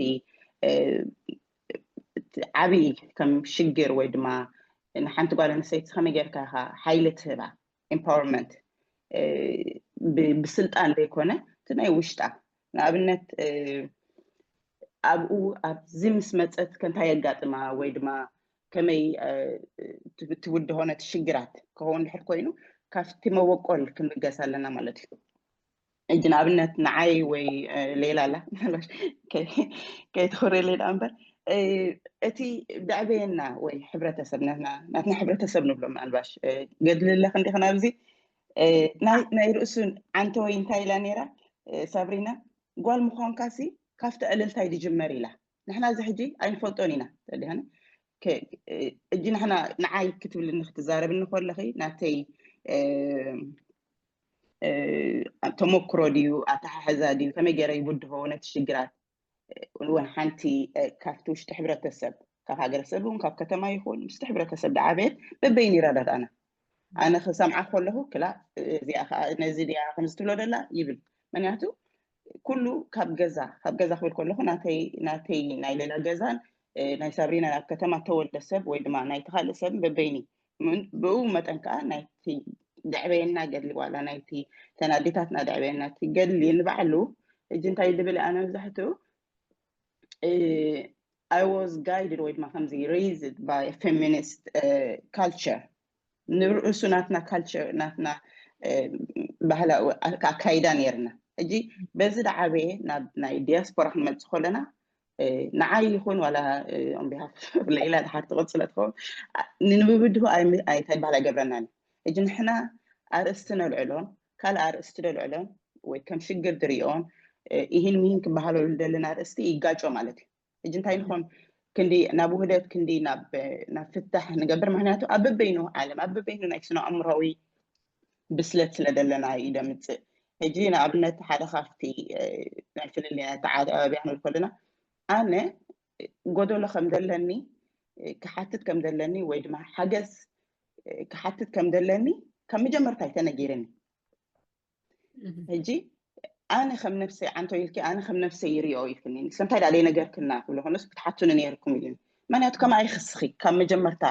ዓብዪ ከም ሽግር ወይ ድማ ንሓንቲ ጓል ኣንስተይቲ ከመይ ጌርካ ኢኻ ሓይሊ ትህባ? Empowerment ብስልጣን ዘይኮነ እቲ ናይ ውሽጣ ንኣብነት ኣብኡ ኣብዚ ምስ መፀት ከንታይ የጋጥማ ወይ ድማ ከመይ ትውድሆ ነቲ ሽግራት ክኸውን ድሕር ኮይኑ ካብቲ መበቆል ክንብገስ ኣለና ማለት እዩ። እጅ ንኣብነት ንዓይ ወይ ሌላ ኣላ ከይትኽብረለይ ደኣ እምበር እቲ ደዕበየና ወይ ሕብረተሰብ ናትና ሕብረተሰብ ንብሎ ምናልባሽ ገድሊ ኣለኽ እንዲኽን ኣብዚ ናይ ርእሱ ዓንተ ወይ እንታይ ኢላ ነይራ ሳብሪና ጓል ምዃንካሲ ካብቲ ዕልልታይ ድጅመር ኢላ። ንሕና እዚ ሕጂ ኣይንፈልጦን ኢና ተዲሃኒ እጂ ንሕና ንዓይ ክትብልኒ ክትዛረብኒ ከለኺ ናተይ ተመክሮ ድዩ ኣተሓሕዛ ድዩ ከመይ ገይረ ይብድሆ ነቲ ሽግራት እውን ሓንቲ ካብቲ ውሽጢ ሕብረተሰብ ካብ ሃገረሰብ እውን ካብ ከተማ ይኹን ምስቲ ሕብረተሰብ ደዓበየት በበይን ይረዳዳና ኣነ ክሰምዓ ከለኹ ክላ እዚኣ ከዓ ነዚ ድያ ከምዚ ትብሎ ደላ ይብል ምክንያቱ ኩሉ ካብ ገዛ ካብ ገዛ ክብል ከለኹ ናተይ ናተይ ናይ ሌላ ገዛን ናይ ሳብሪና ኣብ ከተማ ተወልደ ሰብ ወይ ድማ ናይቲ ካልእ ሰብ በበይኒ ብኡ መጠን ከዓ ናይቲ ደዕበየና ገድሊ ዋላ ናይቲ ተናዲታትና ደዕበየና ገድሊ ንባዕሉ እጂ እንታይ ድብል ኣነ መብዛሕትኡ I was guided ወይ ድማ ከምዚ raised by feminist culture ንርእሱ ናትና ካልቸር ናትና ባህላዊ ኣካይዳ ነርና እጂ በዚ ደዓበየ ናብ ናይ ዲያስፖራ ክንመፅእ ከለና ንዓይ ይኹን ዋላ on behalf ሌላ ድሓር ትቕፅለ ትኸውን ንንብብድሁ ኣይታይ ባህል ኣይገብረናን እጂ ንሕና ኣርእስቲ ነልዕሎን ካልእ ኣርእስቲ ነልዕሎን ወይ ከም ሽግር ድሪኦን ይህን ምሂን ክበሃለሉ ዘለና ኣርእስቲ ይጋጮ ማለት እዩ እጂ እንታይ ንኾን ክንዲ ናብ ውህደት ክንዲ ናብ ፍታሕ ንገብር ምክንያቱ ኣብ በበይኑ ዓለም ኣብ በበይኑ ናይ ስነ ኣእምሮዊ ብስለት ስለ ዘለና እዩ ደምፅእ ሕጂ ንኣብነት ሓደ ካብቲ ናይ ፍልልያ ተዓባቢያ ክንብል ከለና ኣነ ጎደሎ ከም ዘለኒ ክሓትት ከም ዘለኒ ወይ ድማ ሓገዝ ክሓትት ከም ዘለኒ ካብ መጀመርታ ኣይተነጊርኒ ሕጂ ኣነ ከም ነፍሰይ ዓንቶ ኢልኪ ኣነ ከም ነፍሰይ ይሪኦ ኢልክኒ ስለምንታይ ዳ ነገር ክና ክብሎ ከነስ ክትሓቱኒ ነይርኩም ኢሉኒ ምክንያቱ ከማ ኣይክስኺ ካብ መጀመርታ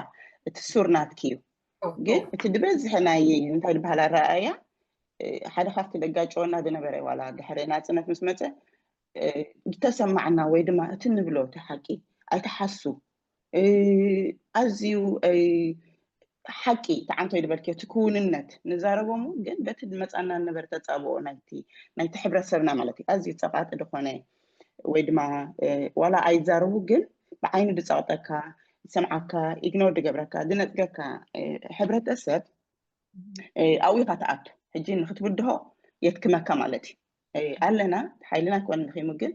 እቲ ሱር ናትኪ እዩ ግን እቲ ዝበዝሐ ናይ እንታይ ዝበሃል ኣረኣያ ሓደ ካብቲ ደጋጨወና ዝነበረ ዋላ ድሕሪ ናፅነት ምስ መፀ ዝተሰማዕና ወይ ድማ እቲ ንብሎ እቲ ሓቂ ኣይተሓሱ ኣዝዩ ሓቂ ተዓንቶ ይድበልክዮ እቲ ክውንነት ንዛረቦም ግን በቲ ዝመፃና ነበረ ተፃብኦ ናይቲ ናይቲ ሕብረተሰብና ማለት እዩ ኣዝዩ ፀቃጢ ዝኾነ ወይ ድማ ዋላ ኣይዛረቡ ግን ብዓይኑ ድፀቅጠካ ዝሰምዓካ ኢግኖር ድገብረካ ዝነፅገካ ሕብረተሰብ ኣብኡ ኢካ ትኣቱ ሕጂ ንክትብድሆ የትክመካ ማለት እዩ ኣለና ሓይልና ክኮን ንክሙ ግን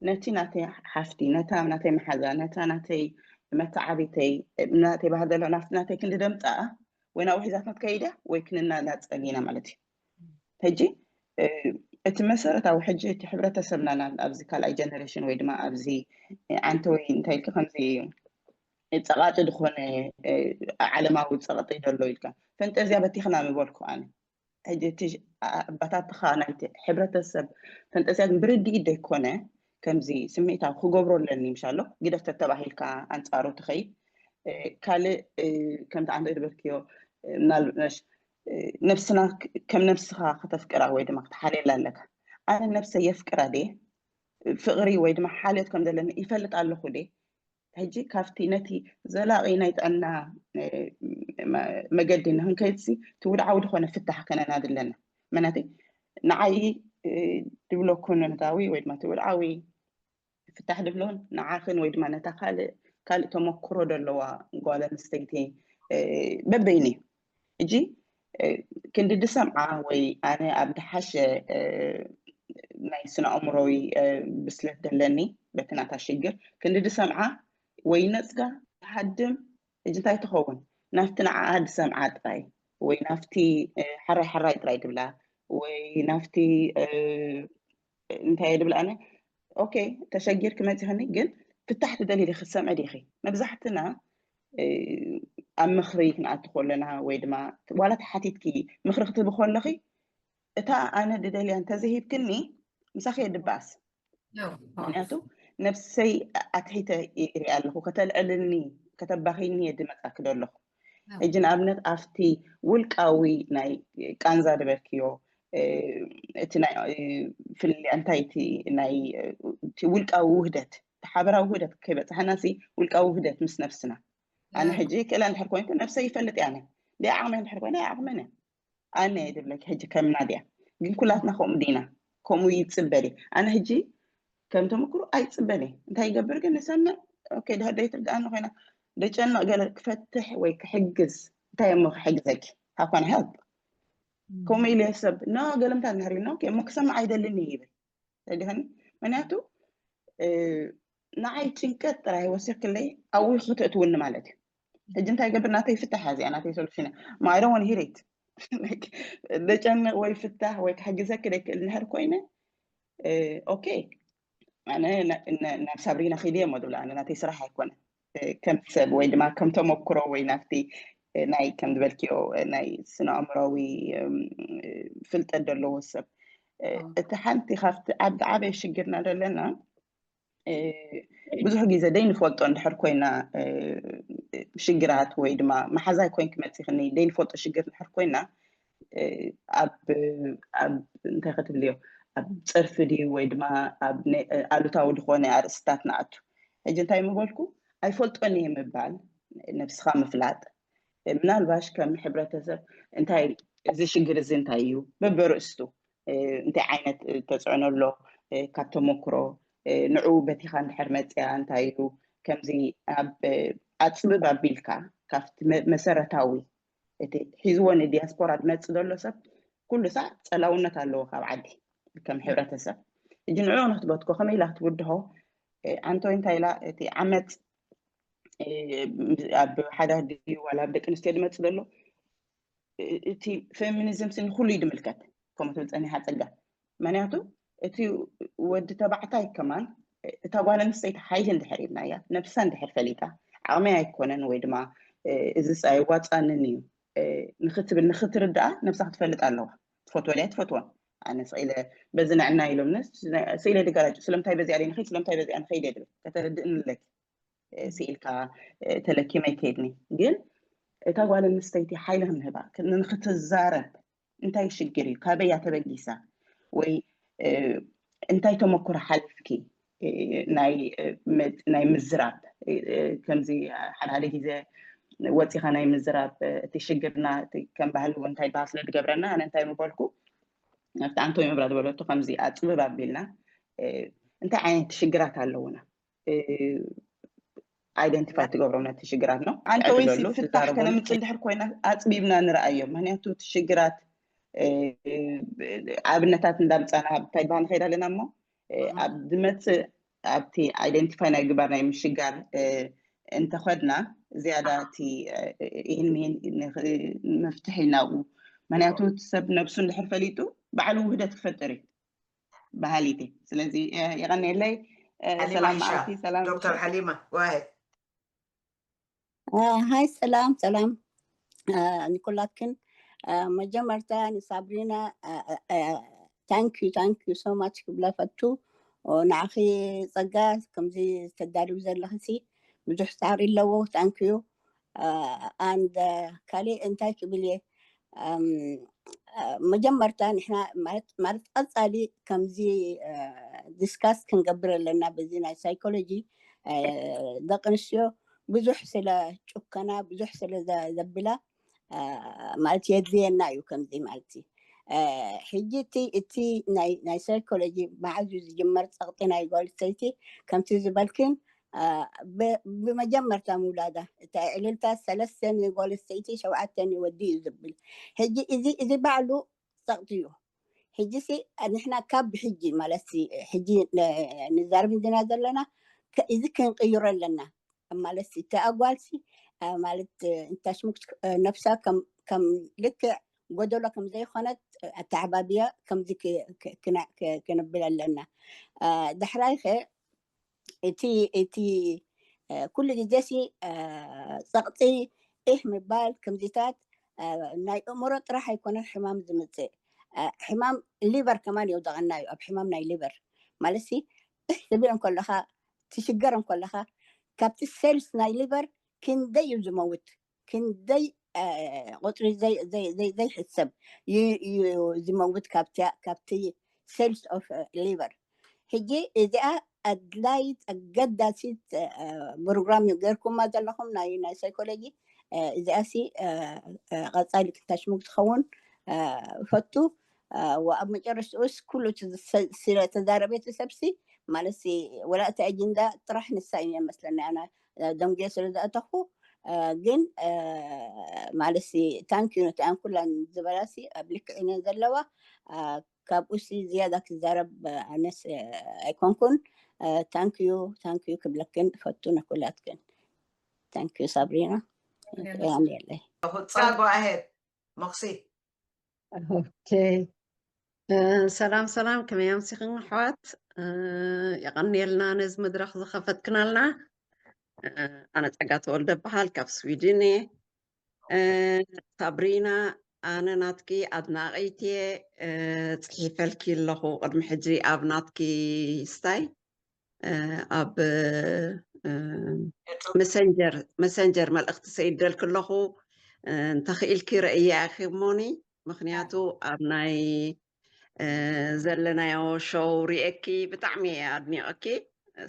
ነቲ ናተይ ሓፍቲ ነታ ናተይ መሓዛ ነታ ናተይ መተዓቢተይ ናተይ ባህል ዘሎ ናተይ ክንዲ ደምፃኣ ወይ ናብ ውሒዛትና ትከይዳ ወይ ክንናናፀግ ኢና ማለት እዩ ሕጂ እቲ መሰረታዊ ሕጂ እቲ ሕብረተሰብና ኣብዚ ካልኣይ ጀነሬሽን ወይ ድማ ኣብዚ ዓንተ ወይ እንታይ ኢልካ ከምዚ ፀቓጢ ዝኾነ ዓለማዊ ፀቕጢ ዘሎ ኢልካ ፈንጠዝያ በቲኽና ምበልኩ ኣነ ሕጂ እቲ ኣባታትኻ ናይቲ ሕብረተሰብ ፈንጠዝያ ግን ብርድኢት ዘይኮነ ከምዚ ስሜታዊ ክገብሮ ኣለኒ ምሻሎ ግደፍ ተተባሂልካ ኣንፃሩ ትኸይድ ካልእ ከምቲ ዓንተ ዝበልክዮ ምናልባሽ ነብስና ከም ነብስኻ ከተፍቅራ ወይ ድማ ክትሓልየላ ኣለካ ኣነ ነብሰ የፍቅራ ድየ ፍቕሪ ወይ ድማ ሓልዮት ከም ዘለኒ ይፈልጥ ኣለኹ ድየ ሕጂ ካብቲ ነቲ ዘላቒ ናይ ጥዕና መገዲ ንክንከይድሲ እቲ ውድዓዊ ዝኾነ ፍታሕ ከነናድ ኣለና መናቲ ንዓይ ድብሎ ኮነነታዊ ወይ ድማ እቲ ውድዓዊ ፍታሕ ድብሎን ንዓኽን ወይ ድማ ነታ ካልእ ካልእ ተመክሮ ዘለዋ ጓል ኣንስተይቲ በበይኒ እዩ እጂ ክንዲ ድሰምዓ ወይ ኣነ ኣብ ድሓሸ ናይ ስነ ኣእምሮዊ ብስለት ደለኒ በቲ ናታ ሽግር ክንዲ ድሰምዓ ወይ ነፅጋ ትሃድም እጂ እንታይ ትኸውን ናፍቲ ንዓኣ ድሰምዓ ጥራይ ወይ ናፍቲ ሓራይ ሓራይ ጥራይ ድብላ ወይ ናፍቲ እንታይ ድብል ኣነ ኦኬ ተሸጊር ክመፅኸኒ ግን ፍታሕ ትደሊ ዲኺ ክትሰምዒ ዲኺ መብዛሕትና ኣብ ምኽሪ ክንኣቱ ከለና ወይ ድማ ዋላ ተሓቲትኪ ምኽሪ ክትህቢ ከለኺ እታ ኣነ ድደልያ እንተዘይሂብክኒ፣ ምሳኺ እየ ድበኣስ። ምኽንያቱ ነብሰይ ኣትሒተ ይሪኣ ኣለኹ። ከተልዕልኒ፣ ከተባኺኒ እየ ድመጻኪ ዘለኹ። ሕጂ ንኣብነት ኣብቲ ውልቃዊ ናይ ቃንዛ ድበልክዮ፣ እቲ ናይ ፍልልያ እንታይ፣ እቲ ናይ፣ እቲ ውልቃዊ ውህደት፣ እቲ ሓበራዊ ውህደት ከይበጽሓናሲ፣ ውልቃዊ ውህደት ምስ ነብስና። ኣነ ሕጂ ክእላ እንድሕር ኮይንኩ፣ ነብሰይ ይፈልጥ እየ። ኣነ ደ ዓቕመ እንድሕር ኮይነ፣ ዓቕመነ ኣነ እየ ድብለኪ። ሕጂ ከም ናድያ ግን ኩላትና ከምኡ ዲና? ከምኡ ይጽበል እየ። ኣነ ሕጂ ከም ተመክሮ ኣይጽበል እየ። እንታይ ይገብር ግን ንሰምዕ። ኦኬ፣ ድሕር ደይትርድኣኒ ኮይና፣ ደጨንቕ፣ ገለ ክፈትሕ ወይ ክሕግዝ፣ እንታይ እሞ ክሕግዘኪ? How can I help? ከምኡ ኢለ ሰብ፣ ኖ፣ ገለ ምታት እንድሕር ኢሉ፣ ኦኬ፣ እሞ ክሰምዕ ኣይደልን እየ ይብል። ተዲኸኒ? ምክንያቱ፣ እ፣ ንዓይ ጭንቀት ጥራይ ወሲኽክለይ ኣብኡ ክትእትውኒ ማለት እዩ። ሕጂ እንታይ ገብር? ናተይ ፍታሕ እያ እዚኣ፣ ናተይ ሶሉሽን እያ። እሞ I don't want to hear it። Like፣ ደጨንቕ ወይ ፍታሕ ወይ ክሕግዘኪ ደይክእል እንድሕር ኮይነ፣ እ፣ ኦኬ፣ ኣነ ና-፣ ና-፣ ናብ ሳብሪና ኺደ እሞ ዝብላ፣ ኣነ ናተይ ስራሕ ኣይኮነን። እ፣ ከም ሰብ ወይ ድማ ከም ተመክሮ ወይ ናብቲ፣ እ፣ ናይ ከም ዝበልክዮ፣ እ፣ ናይ ስነ ኣእምሮዊ፣ እም፣ እ፣ ፍልጠት ዘለዎ ሰብ፣ እ፣ እቲ ሓንቲ ካብቲ ዓብ-፣ ዓበየ ሽግርና ዘለና፣ እ፣ ብዙሕ ግዜ ደይንፈልጦ እንድሕር ኮይና፣ እ፣ ሽግራት ወይ ድማ መሓዛይ ኮይንኪ መጺኽኒ ደይንፈልጦ ሽግር እንድሕር ኮይና፣ እ፣ ኣብ፣ ኣብ እንታይ ክትብልዮ፣ ኣብ ጸርፊ ድዩ ወይ ድማ ኣብ ነ-፣ ኣሉታዊ ዝኾነ ኣርእስትታት ንኣቱ። ሕጂ እንታይ ምበልኩ? ኣይፈልጦን እየ ምባል፣ ነብስኻ ምፍላጥ። እ፣ ምናልባሽ ከም ሕብረተሰብ እንታይ፣ እዚ ሽግር እዚ እንታይ እዩ? በበርእስቱ፣ እ፣ እንታይ ዓይነት፣ እ፣ ተጽዕኖ ኣሎ? እ፣ ካብ ተመክሮ፣ እ፣ ንዕኡ በቲኻ እንድሕር መጽያ እንታይ እዩ? ከምዚ ኣብ፣ እ፣ ኣጽብብ ኣቢልካ ካብቲ መ-፣ መሰረታዊ እቲ ሒዝዎ ንዲያስፖራ ዝመጽእ ዘሎ ሰብ ኩሉ ሳዕ ጸላውነት ኣለዎ ካብ ዓዲ ከም ሕብረተሰብ። ሕጂ ንዕኡ ንክትበትኮ ከመይ ኢላ ክትብድሆ? እ፣ ኣንቶይ እንታይ ኢላ እቲ ዓመጽ፣ እ፣ ኣብ ሓዳር ድዩ ዋላ ኣብ ደቂ ኣንስትዮ ዝመጽእ ዘሎ? እ-፣ እቲ ፌሚኒዝም ሲ ንኹሉ እዩ ዝምልከት፣ ከምኡ ትብል ጸኒሓ ጸጋ። ምክንያቱ እቲ ወዲ ተባዕታይ ከማን እታ ጓል ኣንስተይቲ ሓይሊ እንድሕር ሂብናያ፣ ነብሳ እንድሕር ፈሊጣ፣ ዓቕመይ ኣይኮነን ወይ ድማ፣ እ፣ እዚ ጻ-፣ ኣይዋጻንን እዩ፣ እ፣ ንኽትብል፣ ንኽትርድኣ ነብሳ ክትፈልጥ ኣለዋ። ትፈትዎ ድያ ትፈትዎን? ኣነ ስኢለ በዚ ንዕና ኢሎምኒ፣ ስኢለ ድጋራጭ፣ ስለምንታይ በዚኣ ደይ ንኸይድ፣ ስለምንታይ በዚኣ ንኸይድ እየ ድብል። ከተረድእኒ ኣለኪ። እ፣ ስኢልካ፣ እ፣ ተለኪመ ኣይከይድኒ። ግን እታ ጓል ኣንስተይቲ ሓይሊ ክንህባ፣ ክ-፣ ንክትዛረብ፣ እንታይ ሽግር እዩ? ካበይ እያ ተበጊሳ? ወይ፣ እ፣ እንታይ ተመክሮ ሓሊፍኪ? እ፣ ናይ፣ እ፣ መ-፣ ናይ ምዝራብ፣ እ፣ እ፣ ከምዚ ሓደ ሓደ ግዜ ወጺኻ ናይ ምዝራብ፣ እ፣ እቲ ሽግርና፣ እቲ ከም ባህሊ እውን እንታይ በሃል ስለ ዝገብረና፣ ኣነ እንታይ ምበልኩ፣ ኣብቲ ኣንቶኒ ምብራ ዝበለቶ ከምዚ ኣጽብብ ኣቢልና፣ እ፣ እንታይ ዓይነት ሽግራት ኣለውና? እ፣ ኣይደንቲፋይ ትገብሮም ነቲ ሽግራት ነው። ኣንተ ወይ ትዕድለሉ፣ ሲ ፍታሕ ትዛረበሉ። ከነምጽእ እንድሕር ኮይና ኣጽቢብና ንርኣዮ። ምክንያቱ እቲ ሽግራት፣ እ፣ ኣብነታት እንዳምጻና እንታይ በሃል ንኸይድ ኣለና እሞ፣ እ፣ ኣብ ዝመጽእ ኣብቲ ኣይደንቲፋይ ናይ ግባር ናይ ምሽጋር፣ እ፣ እንተኸድና ዝያዳ እቲ፣ እ፣ ይህን ምሂን ንኽ-፣ መፍትሒ ናብኡ። ምክንያቱ እቲ ሰብ ነብሱ እንድሕር ፈሊጡ ባዕሉ ውህደት ክፈጥር እዩ። በሃሊቲ። ስለዚ፣ እ፣ የቐንየለይ። እ፣ ሓሊማ ሰላም ኢሻ፣ መዓልቲ፣ ሰላም ዶክተር ምሸት። ሓሊማ፣ go ahead። እ፣ ሃይ፣ ሰላም፣ ሰላም፣ እ፣ ንኩላትክን። እ፣ መጀመርታ ንሳብሪና፣ እ፣ እ፣ እ፣ thank you፣ thank you so much ክብላ ፈቱ። ኦ፣ ንዓኺ ጸጋ፣ ከምዚ ተዳልው ዘለኽሲ ብዙሕ ጻዕሪ ኣለዎ። Thank you። እ፣ and፣ እ፣ ካሊእ እንታይ ክብል እየ? እም፣ እ፣ መጀመርታ ንሕና ማለት፣ ማለት ቀጻሊ ከምዚ፣ እ፣ ዲስካስ ክንገብር ኣለና። በዚ ናይ ሳይኮሎጂ፣ እ፣ ደቂ ኣንስትዮ ብዙሕ ስለ ጭከና፣ ብዙሕ ስለ ዘ-፣ ዘብላ፣ እ፣ ማለት የድልየና እዩ ከምዚ ማለት እዩ። እ፣ ሕጂ እቲ፣ እቲ ናይ፣ ናይ ሳይኮሎጂ መዓዝ እዩ ዝጅመር ጸቕጢ ናይ ጓል ኣንስተይቲ ከምቲ ዝበልክን፣ እ፣ ብ-፣ ብመጀመርታ ምውላዳ፣ እቲ ዕልልታ ሰለስተ ንጓል ኣንስተይቲ፣ ሸውዓተ ንወዲ እዩ ዝብል። ሕጂ እዚ፣ እዚ ባዕሉ ጸቕጢ እዩ። ሕጂ ሲ ንሕና ካብ ሕጂ ማለት ሲ ሕጂ ነ-፣ ንዛረብ እንዲና ዘለና፣ ከ-፣ እዚ ክንቅይሮ ኣለና። ማለት ሲ እቲ ኣጓል ሲ፣ እ፣ ማለት፣ እ፣ እንታሽሙክ፣ እ፣ ነፍሳ ከም፣ ከም ልክዕ ጎደሎ ከም ዘይኮነት፣ እ፣ ኣተዓባብያ ከምዚ ክ-፣ ክ-፣ ክና-፣ ክ-፣ ክንብል ኣለና። እ፣ ዳሕራይ ኸ እቲ፣ እቲ፣ እ፣ ኩሉ ግዜ ሲ፣ እ፣ ጸቕጢ፣ ኢህ ምባል፣ ከምዚታት፣ እ፣ ናይ ኣእምሮ ጥራሕ ኣይኮነን ሕማም ዝምጽእ። ሕማም ሊቨር ከማን የውደቐና እዩ። ኣብ ሕማም ናይ ሊቨር ማለት ሲ እሕ ትብል እንከለኻ ትሽገር እንከለኻ ካብቲ ሴልስ ናይ ሊቨር ክንደይ እዩ ዝመውት፣ ክንደይ ቁፅሪ ዘይሕሰብ እዩ ዝመውት ካብቲ ሴልስ ኦፍ ሊቨር። ሕጂ እዚኣ ኣድላይት ኣገዳሲት ፕሮግራም ጌርኩማ ዘለኹም ናይ ናይ ሳይኮሎጂ። እዚኣ ሲ ቀፃሊ ክታሽሙ ክትኸውን ፈቱ። ኣብ መጨረሽትኡስ ኩሉ ስለተዛረቤት ሰብሲ ማለት ወላ እቲ ኣጀንዳ ጥራሕ ንሳ እዩ መስለና ኣና ደንጉየ ስለ ዝኣተኹ ግን ማለት ታንኪዩ ነቲኣን ኩላን ዝበላሲ ኣብ ልክዕ እየን ዘለዋ። ካብኡ ሲ ዝያዳ ክዛረብ ኣነስ ኣይኮንኩን። ታንኪዩ ታንኪዩ ክብለክን ፈቱ ነኩላትክን። ታንኪዩ ሳብሪና። የለይ ቁፃ ጓሄድ መክሲ ኦኬ ሰላም ሰላም፣ ከመይ ኣምሲኽን ኣሕዋት? የቐንየልና ነዚ መድረኽ ዝኸፈትክናልና። ኣነ ጸጋ ተወልደ በሃል ካብ ስዊድን እየ። ሳብሪና ኣነ ናትኪ ኣድናቒት እየ። ጽሒፈልኪ ኣለኹ ቅድሚ ሕጂ ኣብ ናትኪ ስታይ ኣብ መሰንጀር መሰንጀር መልእኽቲ ሰይደልክ ኣለኹ። እንተኽኢልኪ ረእያ ኢኺ እሞኒ፣ ምኽንያቱ ኣብ ናይ ዘለናዮ ሾው ሪኤኪ ብጣዕሚ እየ ኣድኒቐኪ።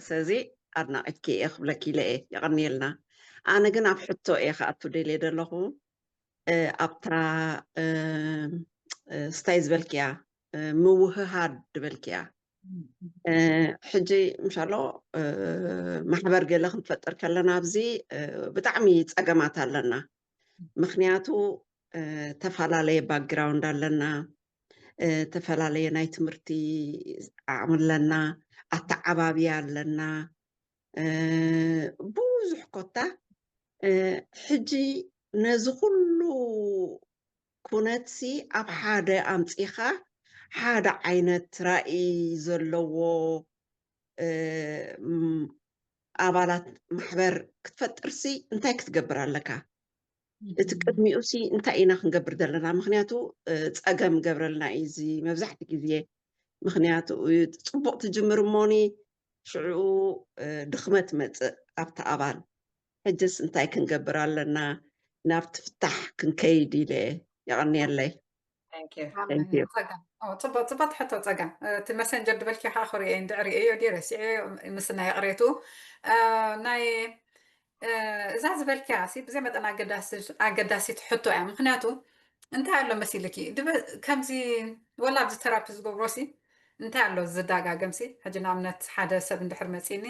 ስለዚ ኣድናቒትኪ እየ ክብለኪ ኢለ እየ። የቐንየልና። ኣነ ግን ኣብ ሕቶ እየ ክኣቱ ደልየ ዘለኹ። ኣብታ ስታይ ዝበልክያ ምውህሃድ ዝበልክያ ሕጂ ምሻሎ ማሕበር ገለ ክንፈጥር ከለና ኣብዚ ብጣዕሚ ፀገማት ኣለና። ምክንያቱ ተፈላለየ ባክግራውንድ ኣለና፣ ተፈላለየ ናይ ትምህርቲ ዓቕሚ ኣለና፣ ኣተዓባብያ ኣለና፣ ብዙሕ ኮታ ሕጂ ነዚ ኩሉ ኩነትሲ ኣብ ሓደ ኣምፂኻ ሓደ ዓይነት ራእይ ዘለዎ ኣባላት ማሕበር ክትፈጥርሲ እንታይ ክትገብር ኣለካ? እቲ ቅድሚኡሲ እንታይ ኢና ክንገብር ዘለና? ምክንያቱ ፀገም ገብረልና እዩ እዚ መብዛሕቲ ግዜ። ምክንያቱ ፅቡቅ ትጅምር እሞኒ ሽዑ ድኽመት መፅእ ኣብቲ ኣባል። ሕጅስ እንታይ ክንገብር ኣለና? ናብቲ ፍታሕ ክንከይድ ኢለ። የቐንየለይ። ፅቡቅ ሕቶ ፀጋ። እቲ መሰንጀር ድበልኪ ከዓ ክሪኦ እንድዕሪኦ ዲ ረሲዐ ምስና የቕሬቱ ናይ እዛ ዝበልኪያ ሲ ብዘይ መጠን ኣገዳሲት ሕቶ እያ። ምክንያቱ እንታይ ኣሎ መሲልኪ ከምዚ ወላ ኣብዚ ተራፒ ዝገብሮ ሲ እንታይ ኣሎ ዝዳጋገም ሲ ሕጂ ንኣብነት ሓደ ሰብ እንድሕር መፂኒ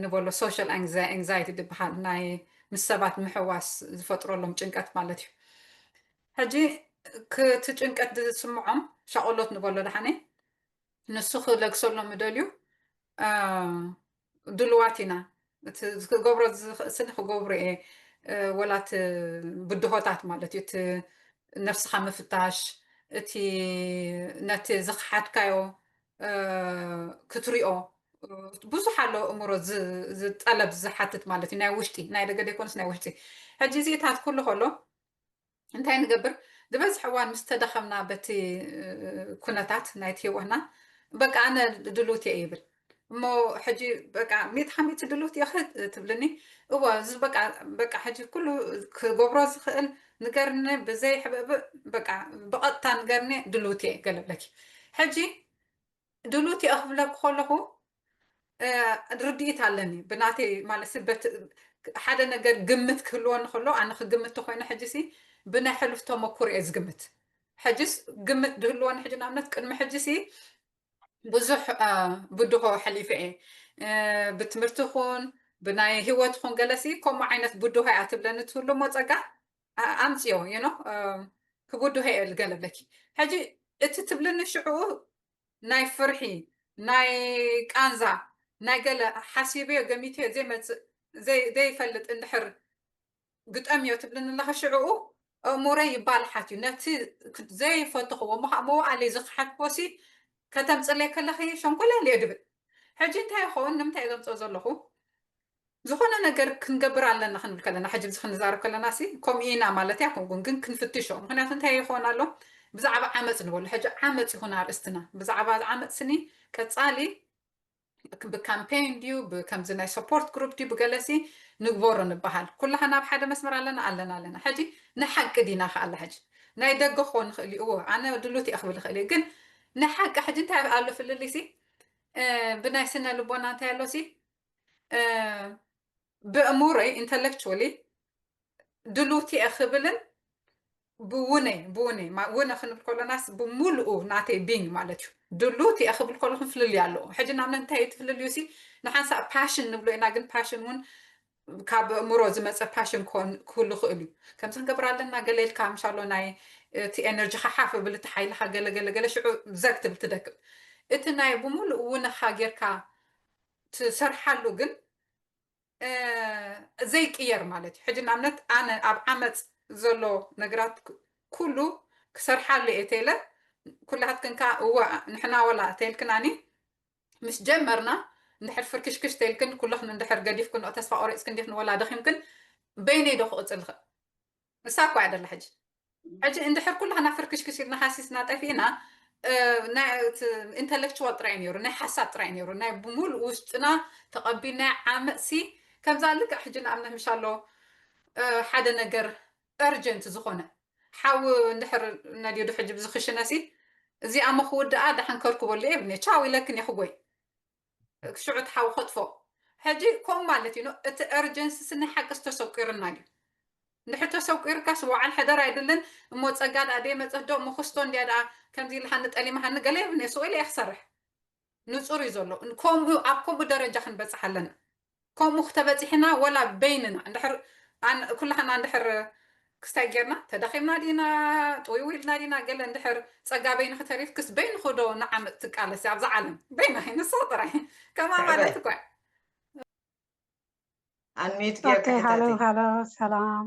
ንበሎ ሶሻል ኤንግዛይቲ ዝበሃል ናይ ምስ ሰባት ምሕዋስ ዝፈጥረሎም ጭንቀት ማለት እዩ። ሕጂ ክቲ ጭንቀት ዝስምዖም ሻቆሎት ንበሎ ደሓነ ንሱ ክለግሰሎም ምደልዩ ድልዋት ኢና። እቲ ክገብሮ ዝኽእስኒ ክገብሮ እየ። ወላ እቲ ብድሆታት ማለት እዩ፣ እቲ ነፍስኻ ምፍታሽ፣ እቲ ነቲ ዝኸሓድካዮ ክትሪኦ ብዙሕ ኣሎ። እምሮ ዝጠለብ ዝሓትት ማለት እዩ፣ ናይ ውሽጢ፣ ናይ ደገ ዘይኮነስ ናይ ውሽጢ። ሕጂ እዚታት ኩሉ ከሎ እንታይ ንገብር? ዝበዝሕ እዋን ምስ ተደኸምና በቲ ኩነታት ናይቲ ህይወትና በቃ ኣነ ድሉት እየ ይብል። እሞ ሕጂ በቃ ሚእቲ ካብ ሚእቲ ድሉት እየ ትብልኒ? እወ በቃ ሕጂ ኩሉ ክገብሮ ዝኽእል ንገርኒ፣ ብዘይ ሕብእብእ በቃ ብቐጥታ ንገርኒ ድሉት እየ ገለ ብለኪ። ሕጂ ድሉት እየ ክብለኪ ከለኹ ርድኢት ኣለኒ ብናተይ ማለት ሓደ ነገር ግምት ክህልወኒ ከሎ ኣነ ክግምት ተኮይነ ሕጂ ሲ ብናይ ሕሉፍ ተመኩር እየ ዝግምት። ሕጂስ ግምት ድህልወኒ ሕጂ ንኣብነት ቅድሚ ሕጂ ሲ ብዙሕ ብድሆ ሓሊፈ እየ ብትምህርቲ ኹን ብናይ ህይወት ኹን ገለሲ ከምኡ ዓይነት ብድሆ እያ ትብለኒ ትህሉ እሞ ፀጋ ኣምፅዮ ኖ ክብድሆ እየ ገለ ብለኪ። ሕጂ እቲ ትብልኒ ሽዕኡ ናይ ፍርሒ ናይ ቃንዛ ናይ ገለ ሓሲበዮ ገሚተዮ ዘይመፅእ ዘይፈልጥ እንድሕር ግጠምዮ ትብልኒ ኣለኻ ሽዕኡ ኣእምሮይ ይባልሓት እዩ። ነቲ ዘይፈተኽዎ እሞ ከዓ መዋእለይ ዝኸሓድክዎ ሲ ከተምፅለይ ከለኺ ሸንኮለል እየ ድብል። ሕጂ እንታይ ይኸውን ንምንታይ እየ ዘምፅኦ ዘለኹ? ዝኾነ ነገር ክንገብር ኣለና ክንብል ከለና ሕጂ ብዚ ክንዛረብ ከለና ሲ ከምኡ ኢና ማለት ኣይኮንኩን፣ ግን ክንፍትሾ። ምክንያቱ እንታይ ይኸውን ኣሎ ብዛዕባ ዓመፅ ንበሎ ሕጂ ዓመፅ ይኹን ኣርእስትና ብዛዕባ ዓመፅ ስኒ ቀፃሊ ብካምፔን ድዩ ብከምዚ ናይ ሰፖርት ግሩፕ ድዩ ብገለሲ ንግበሮ ንበሃል። ኩላህና ኣብ ሓደ መስመር ኣለና ኣለና ኣለና። ሕጂ ንሓቂ ዲና ከኣላ ሕጂ ናይ ደገ ክኾን ንኽእል እዩ። እዎ ኣነ ድሉት እየ ክብል ይኽእል እየ። ግን ንሓቂ ሕጂ እንታይ ኣሎ ፍልልይ ሲ ብናይ ስነ ልቦና እንታይ ኣሎ ሲ ብእሙረይ ኢንተሌክቹዋሊ ድሉት እየ ክብልን ብውነይ ብውነይ ውነ ክንብል ከሎናስ ብምሉኡ ናተይ ቢንግ ማለት እዩ። ድሉት እየ ክብል ከሎ ክንፍልልዩ ኣለዎ። ሕጂ ናብ እንታይ እዩ ትፍልልዩ ሲ ንሓንሳእ ፓሽን ንብሎ ኢና። ግን ፓሽን እውን ካብ እምሮ ዝመፀ ፓሽን ክህሉ ክእል እዩ። ከምዚ ክንገብር ኣለና ገለ ኢልካ ምሻሎ ናይ እቲ ኤነርጂ ሓሓፍ ብል እቲ ሓይልካ ገለገለገለ ሽዑ ዘግ ትብል ትደክም። እቲ ናይ ብምሉእ ውነካ ጌርካ ትሰርሓሉ ግን ዘይቅየር ማለት እዩ። ሕጂ ንኣብነት ኣነ ኣብ ዓመፅ ዘሎ ነገራት ኩሉ ክሰርሓሉ እየ ተይለ ኩላትክን ከዓ እወ ንሕና ወላ ተይልክናኒ ምስ ጀመርና እንድሕር ፍርክሽክሽ ተይልክን ኩልክን እንድሕር ገዲፍክን ተስፋ ቆሪፅክን ዲክን ወላ ደኺምክን በይነይ ዶ ክቕፅል ይኽእል? ንሳ እኳ እያ ደላ ሕጂ ሕጂ እንድሕር ኩላህና ፍርክሽክሽ ኢልና ሃሲስና ጠፊእና ኢንተሌክቹዋል ጥራይ ነይሩ ናይ ሓሳብ ጥራይ ነይሩ ናይ ብምሉእ ውሽጥና ተቐቢልናዮ ዓመፅሲ ከምዛ ልክዕ ሕጂ ንኣብነት ምሻሎ ሓደ ነገር እርጀንት ዝኾነ ሓዊ እንድሕር ነዲዱ ሕጂ ብዝኽሽነሲ እዚኣ ሞ ክውድኣ ደሓን ከርክበሉ እየ ብኒ ቻው ኢለክን እየ ክጎይ ሽዑ እቲ ሓዊ ከጥፎ ሕጂ ከምኡ ማለት እዩ እቲ እርጀንሲ ስኒ ሓቂ ዝተሰቂርና እዩ እንድሕር ተሰቂርካስ በዓል ሕደር ኣይድልን እሞ ፀጋ ደኣ ደይመፀት ዶ እሞ ክስቶ እንድያ ደኣ ከምዚ ኢልሃኒ ጠሊምሃኒ ገለ የብልኒ ስቕ ኢለ እየ ክሰርሕ ንፁር እዩ ዘሎ ከምኡ ኣብ ከምኡ ደረጃ ክንበፅሕ ኣለና ከምኡ ክተበፂሕና ወላ በይንና እንድሕር ኩላህና እንድሕር ክስታይ ጌርና ተደኺምና ዲና ጥውይው ኢልና ዲና ገለ እንድሕር ፀጋ በይንኺ ተሪፍክስ በይንኺ ዶ ንዓመፅ ትቃለሲ ኣብዛ ዓለም በይንኺ ንስኺ ጥራይ ከማ ማለት እኳ ኣንሚት ኦኬ ሃሎ ሃሎ ሰላም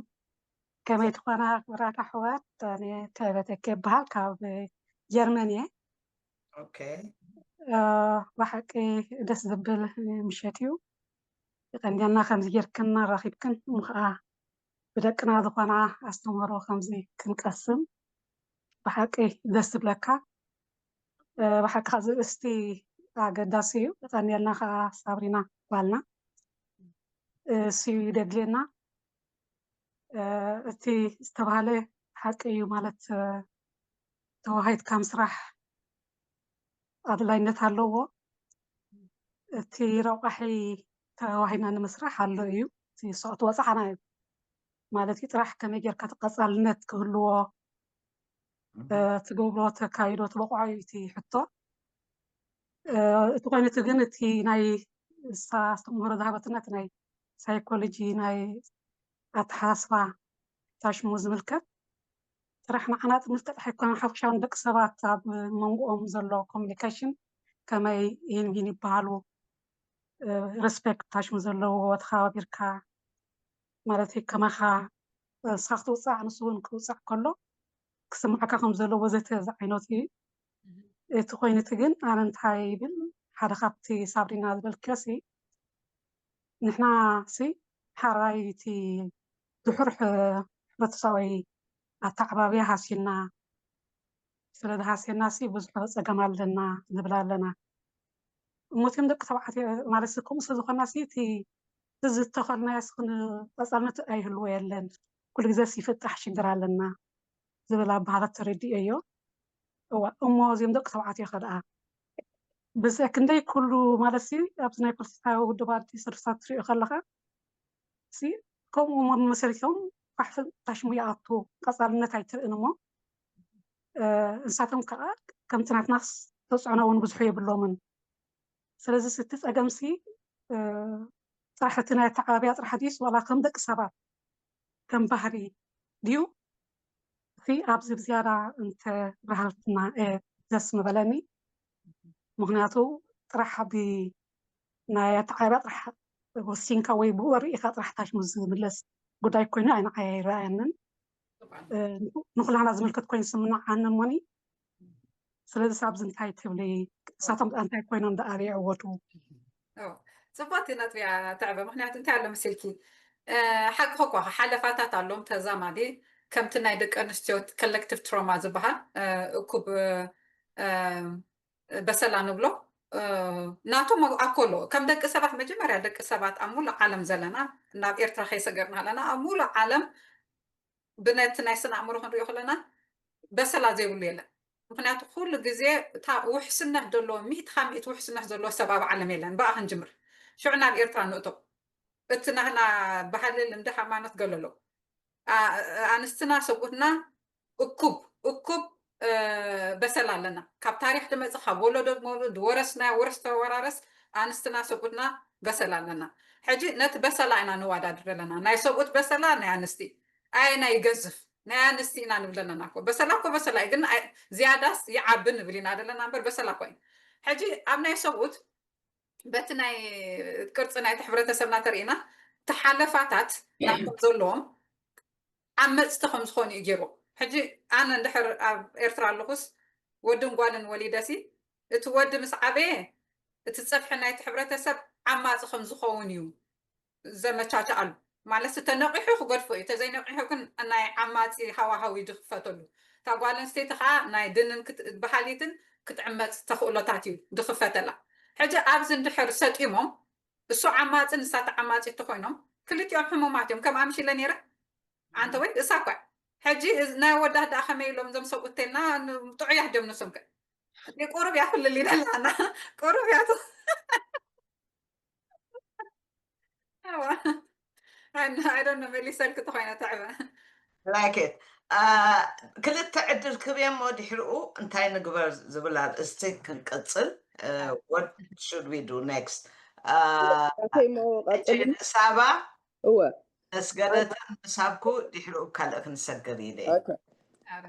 ከመይ ትኾና ክብራት ኣሕዋት ኣነ ተበተከ ይበሃል ካብ ጀርመን እየ ብሓቂ ደስ ዝብል ምሸት እዩ የቐንየልና ከምዚ ጌርክን ኣራኺብክን እሞ ከዓ ብደቅና ዝኾና ኣስተምህሮ ከምዚ ክንቀስም ብሓቂ ደስ ዝብለካ ብሓቂ ካብዚ እስቲ ኣገዳሲ እዩ የቐንየልና ከዓ ሳብሪና ጓልና እሱ እዩ ደድልየና እቲ ዝተባሃለ ሓቂ እዩ ማለት ተዋሂድካ ምስራሕ ኣድላይነት ኣለዎ እቲ ረቋሒ ተዋሂድና ንምስራሕ ኣሎ እዩ እቲ ሰቕቲ ወፃዕና እዩ ማለት እዩ ጥራሕ ከመይ ጌርካ ተቐፃልነት ክህልዎ ትገብሮ ተካይዶ ትበቕዖ እዩ እቲ ሕቶ እቲ ኮይኑ እቲ ግን እቲ ናይ እሳ ኣስተምህሮ ዝሃበትና እቲ ናይ ሳይኮሎጂ ናይ ኣተሓሳስባ ታሽሙ ዝምልከት ጥራሕ ንዓና ትምህርቲ ጥራሕ ኣይኮነን ሓፈሻዊ ንደቂ ሰባት ኣብ መንጎኦም ዘሎ ኮሚኒኬሽን ከመይ ይህን ይህን ይበሃሉ ሪስፔክት ታሽሙ ዘለዎ ተኸባቢርካ ማለት ከማኻ ንስኻ ክትውፃዕ ንሱ እውን ክውፃዕ ከሎ ክስምዓካ ከም ዘለዎ ወዘተ ዝዓይነቱ እዩ እቲ ኮይኑ እቲ ግን ኣነ እንታይ ይብል ሓደ ካብቲ ሳብሪና ዝበልክዮ ሲ ንሕና ሲ ሓራይ እቲ ድሑር ሕብረተሰባዊ ኣተዓባብያ ሃሲና ስለ ዝሃስየና ሲ ብዙሕ ፀገም ኣለና ንብል ኣለና እሞቲም ደቂ ተባዕትዮ ማለት ሲ ከምኡ ስለ ዝኾና ሲ እቲ ዝዝተኸልናዮ ሲ ክንቐፃልነት ኣይህልዎ የለን ኩሉ ግዜ ሲ ፍጣሕ ሽግር ኣለና ዝብል ኣባሃላት ተረዲኦ እዮ እዋ እሞ እዚኦም ደቂ ተባዕትዮ ከ ደኣ ብዘ ክንደይ ኩሉ ማለት ሲ ኣብዚ ናይ ፖለቲካዊ ውድብ ኣዲስ ርሳት ትሪኦ ከለኻ ሲ ከምኡ መመሰሪቶም ፋሕፍን ታሽሙ ይኣቱ ቀፃልነት ኣይትርእን እሞ ንሳቶም ከዓ ከምቲ ናትናስ ተፅዕኖ እውን ብዙሑ የብሎምን ስለዚ እቲ ፀገምሲ ጥራሕ እቲ ናይ ኣተዓባብያ ጥራሕ ድዩስ ዋላ ከም ደቂ ሰባት ከም ባህሪ ድዩ እቲ ኣብዚ ብዝያዳ እንተ ብርሃልትና ደስ ምበለኒ ምክንያቱ ጥራሕ ብ ናይ ኣተዓባብያ ጥራሕ ወሲንካ ወይ ብኡ ርኢኻ ጥራሕ ታሽሙ ዝምለስ ጉዳይ ኮይኑ ኣይንዓያ ይረኣየንን ንኩላና ዝምልከት ኮይኑ ስምናዓኒ እሞኒ ስለዚ ኣብዚ እንታይ ትብሊ እሳቶም እንታይ ኮይኖም ደኣ ይዕወቱ ፅቡቅ ነጥቢ እያ ትዕበ ምክንያቱ እንታይ ኣሎ መሲልኪ ሓቂ ኮኳ ሓለፋታት ኣሎም ተዛማዲ ከምቲ ናይ ደቂ ኣንስትዮ ኮሌክቲቭ ትሮማ ዝበሃል እኩብ በሰላ ንብሎ ናቶም ኣኮሎ ከም ደቂ ሰባት መጀመርያ ደቂ ሰባት ኣብ ሙሉእ ዓለም ዘለና ናብ ኤርትራ ከይሰገርና ኣለና ኣብ ሙሉእ ዓለም ብነቲ ናይ ስነ ኣእምሮ ክንሪኦ ከለና በሰላ ዘይብሉ የለን። ምክንያቱ ኩሉ ግዜ እታ ውሕስነት ዘለዎ ሚእቲ ካብ ሚእቲ ውሕስነት ዘለዎ ሰብ ኣብ ዓለም የለን። ብኣ ክንጅምር ሽዑ ናብ ኤርትራ ንእቶ። እቲ ናህና ባህሊ ልምዲ ሃይማኖት ገለሎ ኣንስትና ሰብኡትና እኩብ እኩብ በሰል ኣለና። ካብ ታሪክ ድመፅእ ካብ ወለዶ ወለዶ ድወረስና ወረስ ተወራረስ ኣንስትና ሰብኡትና በሰል ኣለና። ሕጂ ነቲ በሰላ ኢና ንዋዳድር ዘለና። ናይ ሰብኡት በሰላ ናይ ኣንስቲ ኣየናይ ይገዝፍ ናይ ኣንስቲ ኢና ንብል ዘለና እኮ። በሰላ እኮ በሰላ እዩ፣ ግን ዝያዳስ ይዓቢ ንብል ኢና ዘለና እምበር በሰላ እኮ እዩ። ሕጂ ኣብ ናይ ሰብኡት በቲ ናይ ቅርፂ ናይቲ ሕብረተሰብና ተርእና ተሓለፋታት ናቶም ዘለዎም ዓመፅቲ ከም ዝኾኑ እዩ ገይሩ። ሕጂ ኣነ እንድሕር ኣብ ኤርትራ ኣለኹስ ወድን ጓልን ወሊደሲ እቲ ወዲ ምስ ዓበየ እቲ ፀፍሒ ናይቲ ሕብረተሰብ ዓማፂ ከም ዝኸውን እዩ ዘመቻችኣሉ። ማለት ተነቂሑ ክገድፎ እዩ፣ ተዘይነቂሑ ግን ናይ ዓማፂ ሃዋሃው እዩ ዝኽፈተሉ። እታ ጓል ኣንስተይቲ ከዓ ናይ ድንን በሃሊትን ክትዕመፅ ተኽእሎታት እዩ ዝኽፈተላ። ሕጂ ኣብዚ እንድሕር ሰጢሞም እሱ ዓማፂ ንሳ ተዓማፂ እንተኮይኖም ክልቲኦም ሕሙማት እዮም። ከም ኣምሽለ ነይረ ኣንተ ወይ እሳ እኳ ሕጂ ናይ ወዳት ደኣ ከመይ ኢሎም እዞም ሰብኡት ተልና ጥዑያት ድዮም ንሶም ከ ቁሩብ እያ ክልል ይደላና ቁሩብ እያ I don't know መሊሰልክ ተኮይነ ተዕበ ላይክ ክልተ ዕድል ክብየ እሞ ድሕሪኡ እንታይ ንግበር ዝብል ኣርእስቲ ክንቅፅል what should we do next ሳባ እወ መስገደትን ምሳብኩ ድሕሪኡ ካልእ ክንሰገር ኢለ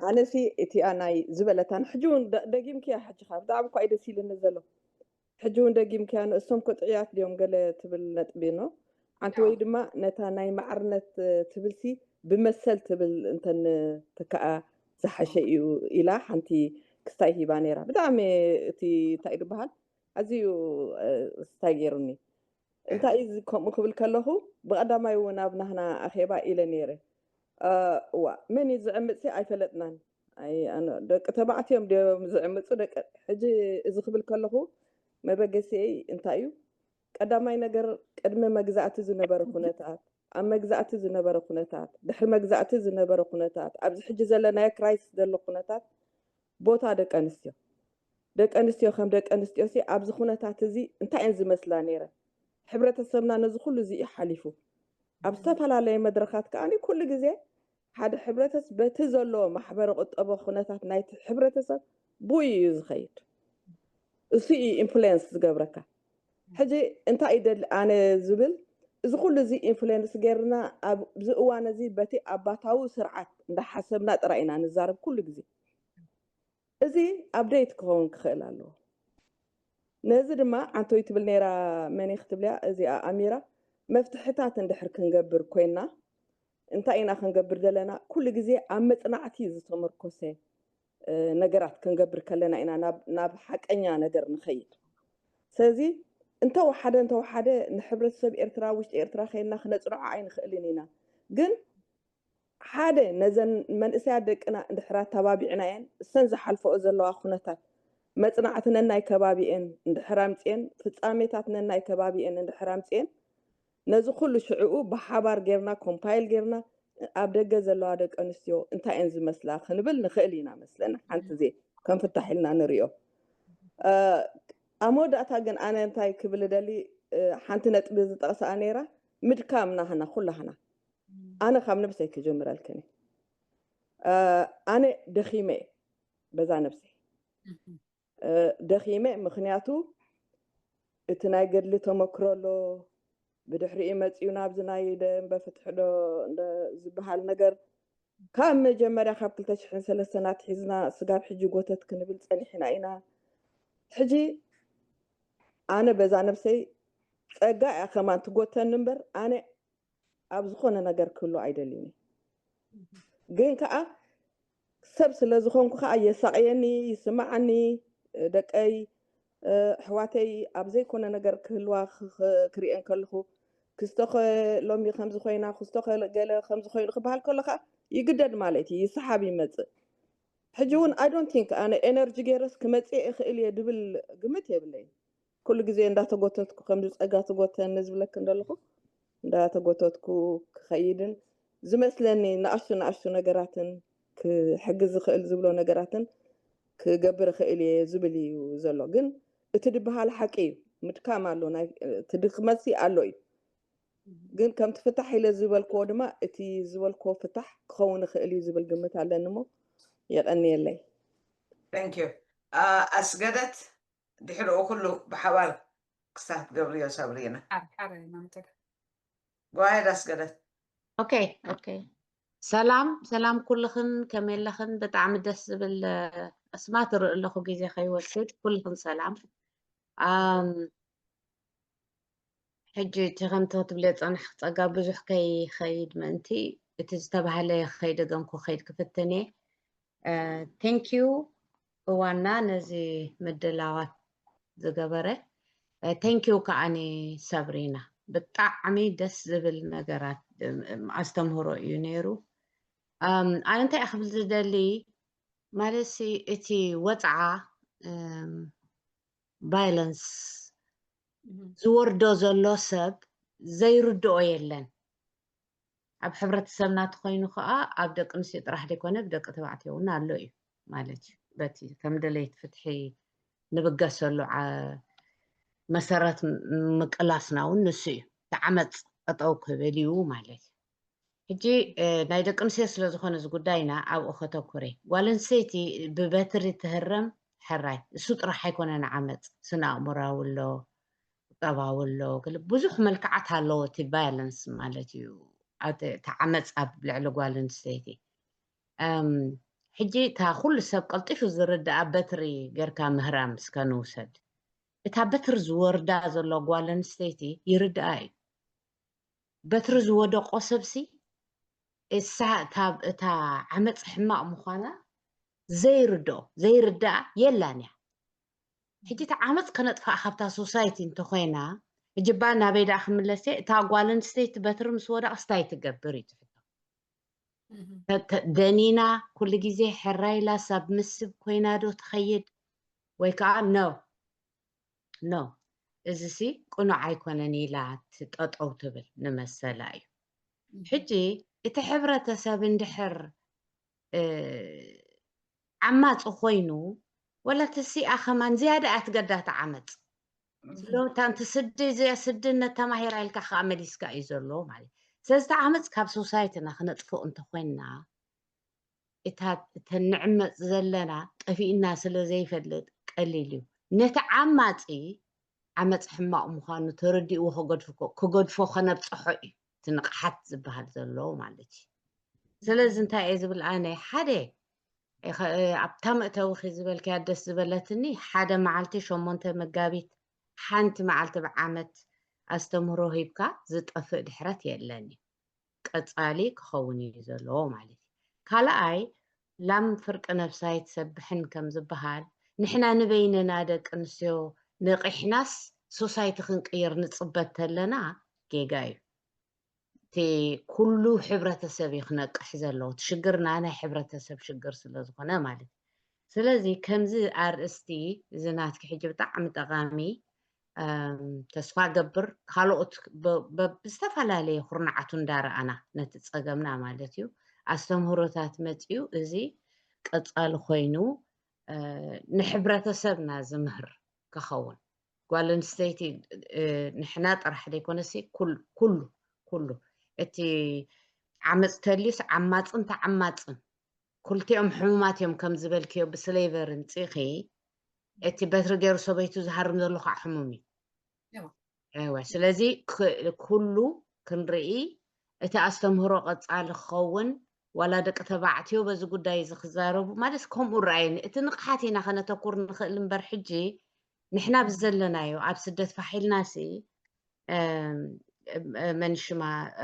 ኣነሲ እቲኣ ናይ ዝበለታን ሕጂ እውን ደጊምክያ ሕጂ ካብ ብጣዕሚ እኳ ደስ ኢልኒ ዘሎ ሕጂ እውን ደጊምክያ ንእሶም ኮጥዕያት ድዮም ገለ ትብል ነጥቢ ኖ ሓንቲ ወይ ድማ ነታ ናይ ማዕርነት ትብልሲ ብመሰል ትብል እንተን ተከኣ ዝሓሸ እዩ ኢላ ሓንቲ ክስታይ ሂባ ነይራ ብጣዕሚ እቲ እንታይ ዝበሃል ኣዝዩ ስታይ ገይሩኒ እንታይ ከምኡ ክብል ከለኹ ብቀዳማይ እውን ኣብ ናህና ኣኼባ ኢለ ነይረ እዋ መን እዩ ዝዕምፅ ኣይፈለጥናን ደቂ ተባዕትዮም ድዮም ዝዕምፁ ደቂ ሕጂ እዚ ክብል ከለኹ መበገሲይ እንታይ እዩ ቀዳማይ ነገር ቅድሚ መግዛእቲ ዝነበረ ኩነታት ኣብ መግዛእቲ ዝነበረ ኩነታት ድሕሪ መግዛእቲ ዝነበረ ኩነታት ኣብዚ ሕጂ ዘለናዮ ክራይስ ዘሎ ኩነታት ቦታ ደቂ ኣንስትዮ ደቂ ኣንስትዮ ከም ደቂ ኣንስትዮ ሲ ኣብዚ ኩነታት እዚ እንታይ እየን ዝመስላ ነይረን ሕብረተሰብና ነዚ ኩሉ እዚ እዩ ሓሊፉ ኣብ ዝተፈላለየ መድረኻት ከዓ ኩሉ ግዜ ሓደ ሕብረተሰብ በቲ ዘሎ ማሕበረ ቁጠበ ኩነታት ናይቲ ሕብረተሰብ ብኡ እዩ ዝኸይድ እሱ እዩ ኢንፍሉንስ ዝገብረካ ሕጂ እንታይ ይደሊ ኣነ ዝብል እዚ ኩሉ እዚ ኢንፍሉንስ ገይርና ኣብዚ እዋን እዚ በቲ ኣባታዊ ስርዓት እንዳሓሰብና ጥራይ ኢና ንዛረብ ኩሉ ግዜ እዚ ኣፕዴት ክኸውን ክኽእል ኣለዎ ነዚ ድማ ዓንቶይ ትብል ነይራ መን ክትብልያ እዚኣ ኣሚራ መፍትሕታት እንድሕር ክንገብር ኮይና እንታይ ኢና ክንገብር ዘለና ኩሉ ግዜ ኣብ መፅናዕቲ ዝተመርኮሰ ነገራት ክንገብር ከለና ኢና ናብ ሓቀኛ ነገር ንኸይድ ስለዚ እንተወሓደ እንተወሓደ ንሕብረተሰብ ኤርትራ ውሽጢ ኤርትራ ከይድና ክነፅንዖ ኣይንኽእልን ኢና ግን ሓደ ነዘን መንእሰያት ደቅና እንድሕር ኣተባቢዕናየን እሰን ዝሓልፈኦ ዘለዋ ኩነታት መፅናዕቲ ነናይ ከባቢኤን እንድሕር ኣምፅኤን ፍፃሜታት ነናይ ከባቢኤን እንድሕር ኣምፅኤን ነዚ ኩሉ ሽዕኡ ብሓባር ጌርና ኮምፓይል ጌርና ኣብ ደገ ዘለዋ ደቂ ኣንስትዮ እንታይ እየን ዝመስላ ክንብል ንኽእል ኢና መስለና ሓንቲ ዜ ከም ፍታሕ ኢልና ንሪኦ ኣብ መወዳእታ ግን ኣነ እንታይ ክብል ደሊ ሓንቲ ነጥቢ ዝጠቕስኣ ነይራ ምድካም ናህና ኩላህና ኣነ ካብ ነብሰይ ክጀምረልክን ኣነ ደኺመ በዛ ነብሰይ ደኺመ ምክንያቱ እቲ ናይ ገድሊ ተመክሮ ኣሎ ብድሕሪኡ መፅኡ ናብዚ ናይ ደንበ ፍትሒ ዶ ዝበሃል ነገር ካብ መጀመርያ ካብ ክልተ ሽሕን ሰለስተን ኣትሒዝና ስጋብ ሕጂ ጎተት ክንብል ፀኒሕና ኢና ሕጂ ኣነ በዛ ነብሰይ ፀጋ እያ ከማን ትጎተኒ እምበር ኣነ ኣብ ዝኾነ ነገር ክህሉ ኣይደልዩኒ ግን ከዓ ሰብ ስለ ዝኾንኩ ከዓ የሳቕየኒ ይስማዓኒ ደቀይ ኣሕዋተይ ኣብ ዘይኮነ ነገር ክህልዋ ክሪኤን ከለኹ ክስቶኸ ሎሚ ከምዚ ኮይና፣ ክስቶኸ ገለ ከምዚ ኮይኑ ክበሃል ከሎ ከዓ ይግደድ ማለት እዩ፣ ይሰሓብ ይመፅእ። ሕጂ እውን I don't think ኣነ ኤነርጂ ገይረስ ክመፅእ ይኽእል እየ ድብል ግምት የብለይን። ኩሉ ግዜ እንዳተጎተትኩ ከምዚ ፀጋ ትጎተኒ ዝብለክ እንደለኹ እንዳተጎተትኩ ክኸይድን ዝመስለኒ ንኣሽቱ ንኣሽቱ ነገራትን ክሕግዝ ዝኽእል ዝብሎ ነገራትን ክገብር እኽእል እየ ዝብል እዩ ዘሎ። ግን እቲ ድበሃል ሓቂ እዩ፣ ምድካም ኣሎ፣ ናይ እቲ ድኽመትሲ ኣሎ እዩ። ግን ከምቲ ፍታሕ ኢለ ዝበልክዎ ድማ እቲ ዝበልክዎ ፍታሕ ክኸውን ይኽእል እዩ ዝብል ግምት ኣለኒ እሞ የቐንየለይ። Thank you። ኣስገደት ድሕሪኡ ኩሉ ብሓባር ክሳብ ትገብርዮ ሰብሪና። ሓር ሓር ኢና ምትደ ጓሄድ ኣስገደት። ኦኬ ኦኬ። ሰላም ሰላም ኩልኽን፣ ከመይ ኣለኽን? ብጣዕሚ ደስ ዝብል ኣስማት ርኢ ኣለኹ፣ ግዜ ከይወስድ ኩልኽን ሰላም። ኣም፣ ሕጂ እቲ ከምቲ ክትብልዮ ዝጸናሕኪ ጸጋ ብዙሕ ከይኸይድ ምእንቲ እቲ ዝተባህለ ከይደገምኩ ከይድ ክፍትን እየ። Thank you እዋና ነዚ ምድላዋት ዝገበረ። Thank you ከዓኒ ሰብሪና፣ ብጣዕሚ ደስ ዝብል ነገራት፣ እም፣ ኣስተምህሮ እዩ ነይሩ። ኣም፣ ኣነ እንታይ ክብል ዝደሊ ማለት ሲ እቲ ወፅዓ ቫይለንስ ዝወርዶ ዘሎ ሰብ ዘይርድኦ የለን። ኣብ ሕብረተሰብና ተኮይኑ ከዓ ኣብ ደቂ ኣንስትዮ ጥራሕ ዘይኮነ ብደቂ ተባዕትዮ እውን ኣሎ እዩ ማለት እዩ። በቲ ከም ደለይቲ ፍትሒ ንብገሰሉ ዓ- መሰረት ም- ምቅላስና እውን ንሱ እዩ። እቲ ዓመፅ ጠጠው ክብል እዩ ማለት እዩ። ሕጂ እ፣ ናይ ደቂ ኣንስትዮ ስለ ዝኾነ እዚ ጉዳይና ኣብኡ ከተኩረ። ጓል ኣንስተይቲ ብበትሪ ትህረም ሕራይ እሱ ጥራሕ ኣይኮነን ዓመፅ፣ ስነ ኣእምራዊ ኣሎ፣ ቁጠባዊ ኣሎ፣ ገለ ብዙሕ መልክዓት ኣለዎ እቲ ቫዮለንስ ማለት እዩ። ኣቲ- እቲ ዓመፅ ኣብ ልዕሊ ጓል ኣንስተይቲ እም፣ ሕጂ እታ ኩሉ ሰብ ቀልጢፉ ዝርድኣ በትሪ ጌርካ ምህራም እስከ ንውሰድ። እታ በትሪ ዝወርዳ ዘሎ ጓል ኣንስተይቲ ይርድኣ እዩ። በትሪ ዝወደቆ ሰብሲ እሳ እታ እታ ዓመፅ ሕማቅ ምኳና ዘይርድኦ ዘይርድኣ የላን እያ። ሕጂ እቲ ዓመፅ ከነጥፍኣ ካብታ ሶሳይቲ እንተኮይና፣ ሕጂ ባ ናበይ ደኣ ክምለስ እየ? እታ ጓል ኣንስተይቲ በትሪ ምስ ወደቀስ እንታይ ትገብር እዩ ትሕቶ። ተ- ተ- ደኒና ኩሉ ግዜ ሕራይ ኢላ ሳብሚሲቭ ኮይና ዶ ትኸይድ ወይ ከዓ ኖ ኖ፣ እዚ ሲ ቅኑዕ ኣይኮነን ኢላ ትጠጠው ትብል ንመሰላ እዩ። ሕጂ እቲ ሕብረተሰብ እንድሕር እ፣ ዓማፂ ኮይኑ፣ ወላ ተሲኣ ከማን ዝያዳ እያ ትገዳ ትዓመፅ። ስለምንታ እንቲ ስዲ እዚኣ ስድነት ተማሂራ ኢልካ ከዓ መሊስካ እዩ ዘሎ ማለት እዩ። ስለዚ እቲ ዓመፅ ካብ ሶሳይቲና ክነጥፍኦ እንተኮይንና፣ እታ እተን ንዕመፅ ዘለና ጠፊእና ስለ ዘይፈልጥ ቀሊል እዩ። ነቲ ዓማፂ ዓመፅ ሕማቕ ምዃኑ ተረዲእዎ ከገድፎ ከ- ክገድፎ ከነብፅሖ እዩ እቲ ንቕሓት ዝበሃል ዘሎ ማለት እዩ። ስለዚ እንታይ እየ ዝብል ኣነ ሓደ እኸ- ኣብታ መእተዊ ዝበልክያ ደስ ዝበለትኒ ሓደ መዓልቲ ሸሞንተ መጋቢት ሓንቲ መዓልቲ ብዓመት ኣስተምህሮ ሂብካ ዝጠፍእ ድሕረት የለን እዩ። ቀፃሊ ክኸውን እዩ ዘለዎ ማለት እዩ። ካልኣይ ላም ፍርቂ ነብሳ ኣይትሰብሕን ከም ዝበሃል ንሕና ንበይንና ደቂ ኣንስትዮ ነቂሕናስ ሶሳይቲ ክንቅይር ንፅበት ተለና ጌጋ እዩ። እቲ ኩሉ ሕብረተሰብ እዩ ክነቅሕ ዘለዎ። እቲ ሽግርና ናይ ሕብረተሰብ ሽግር ስለ ዝኾነ ማለት እዩ። ስለዚ ከምዚ ኣርእስቲ እዚ ናትኪ ሕጂ ብጣዕሚ ጠቓሚ እም፣ ተስፋ ገብር ካልኦት ብ- ብ- ብዝተፈላለየ ኩርናዓቱ እንዳረኣና ነቲ ፀገምና ማለት እዩ ኣስተምህሮታት መፅዩ እዚ ቀፃሊ ኮይኑ እ፣ ንሕብረተሰብና ዝምህር ክኸውን ጓል ኣንስተይቲ እ፣ ንሕና ጥራሕ ዘይኮነሲ ኩል- ኩሉ ኩሉ እቲ ዓመፅ ተልዩስ ዓማፅን ተዓማፅን ኩልቲኦም ሕሙማት እዮም ከም ዝበልክዮ ብስሌቨሪ ምፂኺ እቲ በትሪ ገይሩ ሰበይቱ ዝሃርም ዘሎ ከዓ ሕሙም እዩ። እዋ። እወ ስለዚ ክ- ኩሉ ክንርኢ እቲ ኣስተምህሮ ቀፃሊ ክኸውን ዋላ ደቂ ተባዕትዮ በዚ ጉዳይ እዚ ክዛረቡ ማለት ከምኡ ረኣየኒ እቲ ንቕሓት ኢና ከነተኩር ንኽእል እምበር ሕጂ ንሕና ብዘለናዮ ኣብ ስደት ፋሒልና ሲ እም፣ እም፣ መን ሽማ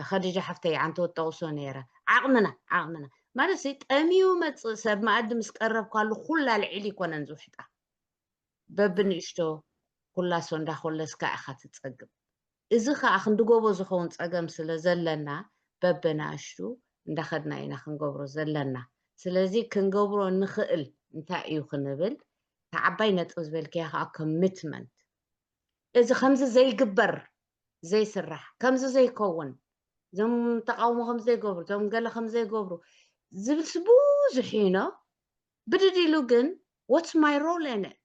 ኸዲጃ ሓፍተይ ኣንቲ ወጠቕሶ ነይረ ዓቕምና ዓቕምና ማለት ሲ ጠሚዩ መፅእ ሰብ መኣዲ ምስ ቀረብካሉ ኩላ ልዒል ይኮነን ዝውሕጣ በብንእሽቶ ኩላ ሶንዳ ኮለስካ ኢኻ ትፀግብ እዚ ከዓ ክንድገቦ ዝኸውን ፀገም ስለ ዘለና በበናእሽቱ እንዳኸድና ኢና ክንገብሮ ዘለና። ስለዚ ክንገብሮ ንኽእል እንታይ እዩ ክንብል፣ እታ ዓባይ ነጥቢ ዝበልክያ ከዓ ኮሚትመንት። እዚ ከምዚ ዘይግበር ዘይስራሕ፣ ከምዚ ዘይከውን፣ እዞም ተቃውሞ ከም ዘይገብሩ፣ እዞም ገለ ከም ዘይገብሩ ዝብል ብዙሕ ኢኖ። ብድድ ኢሉ ግን what's my role in it?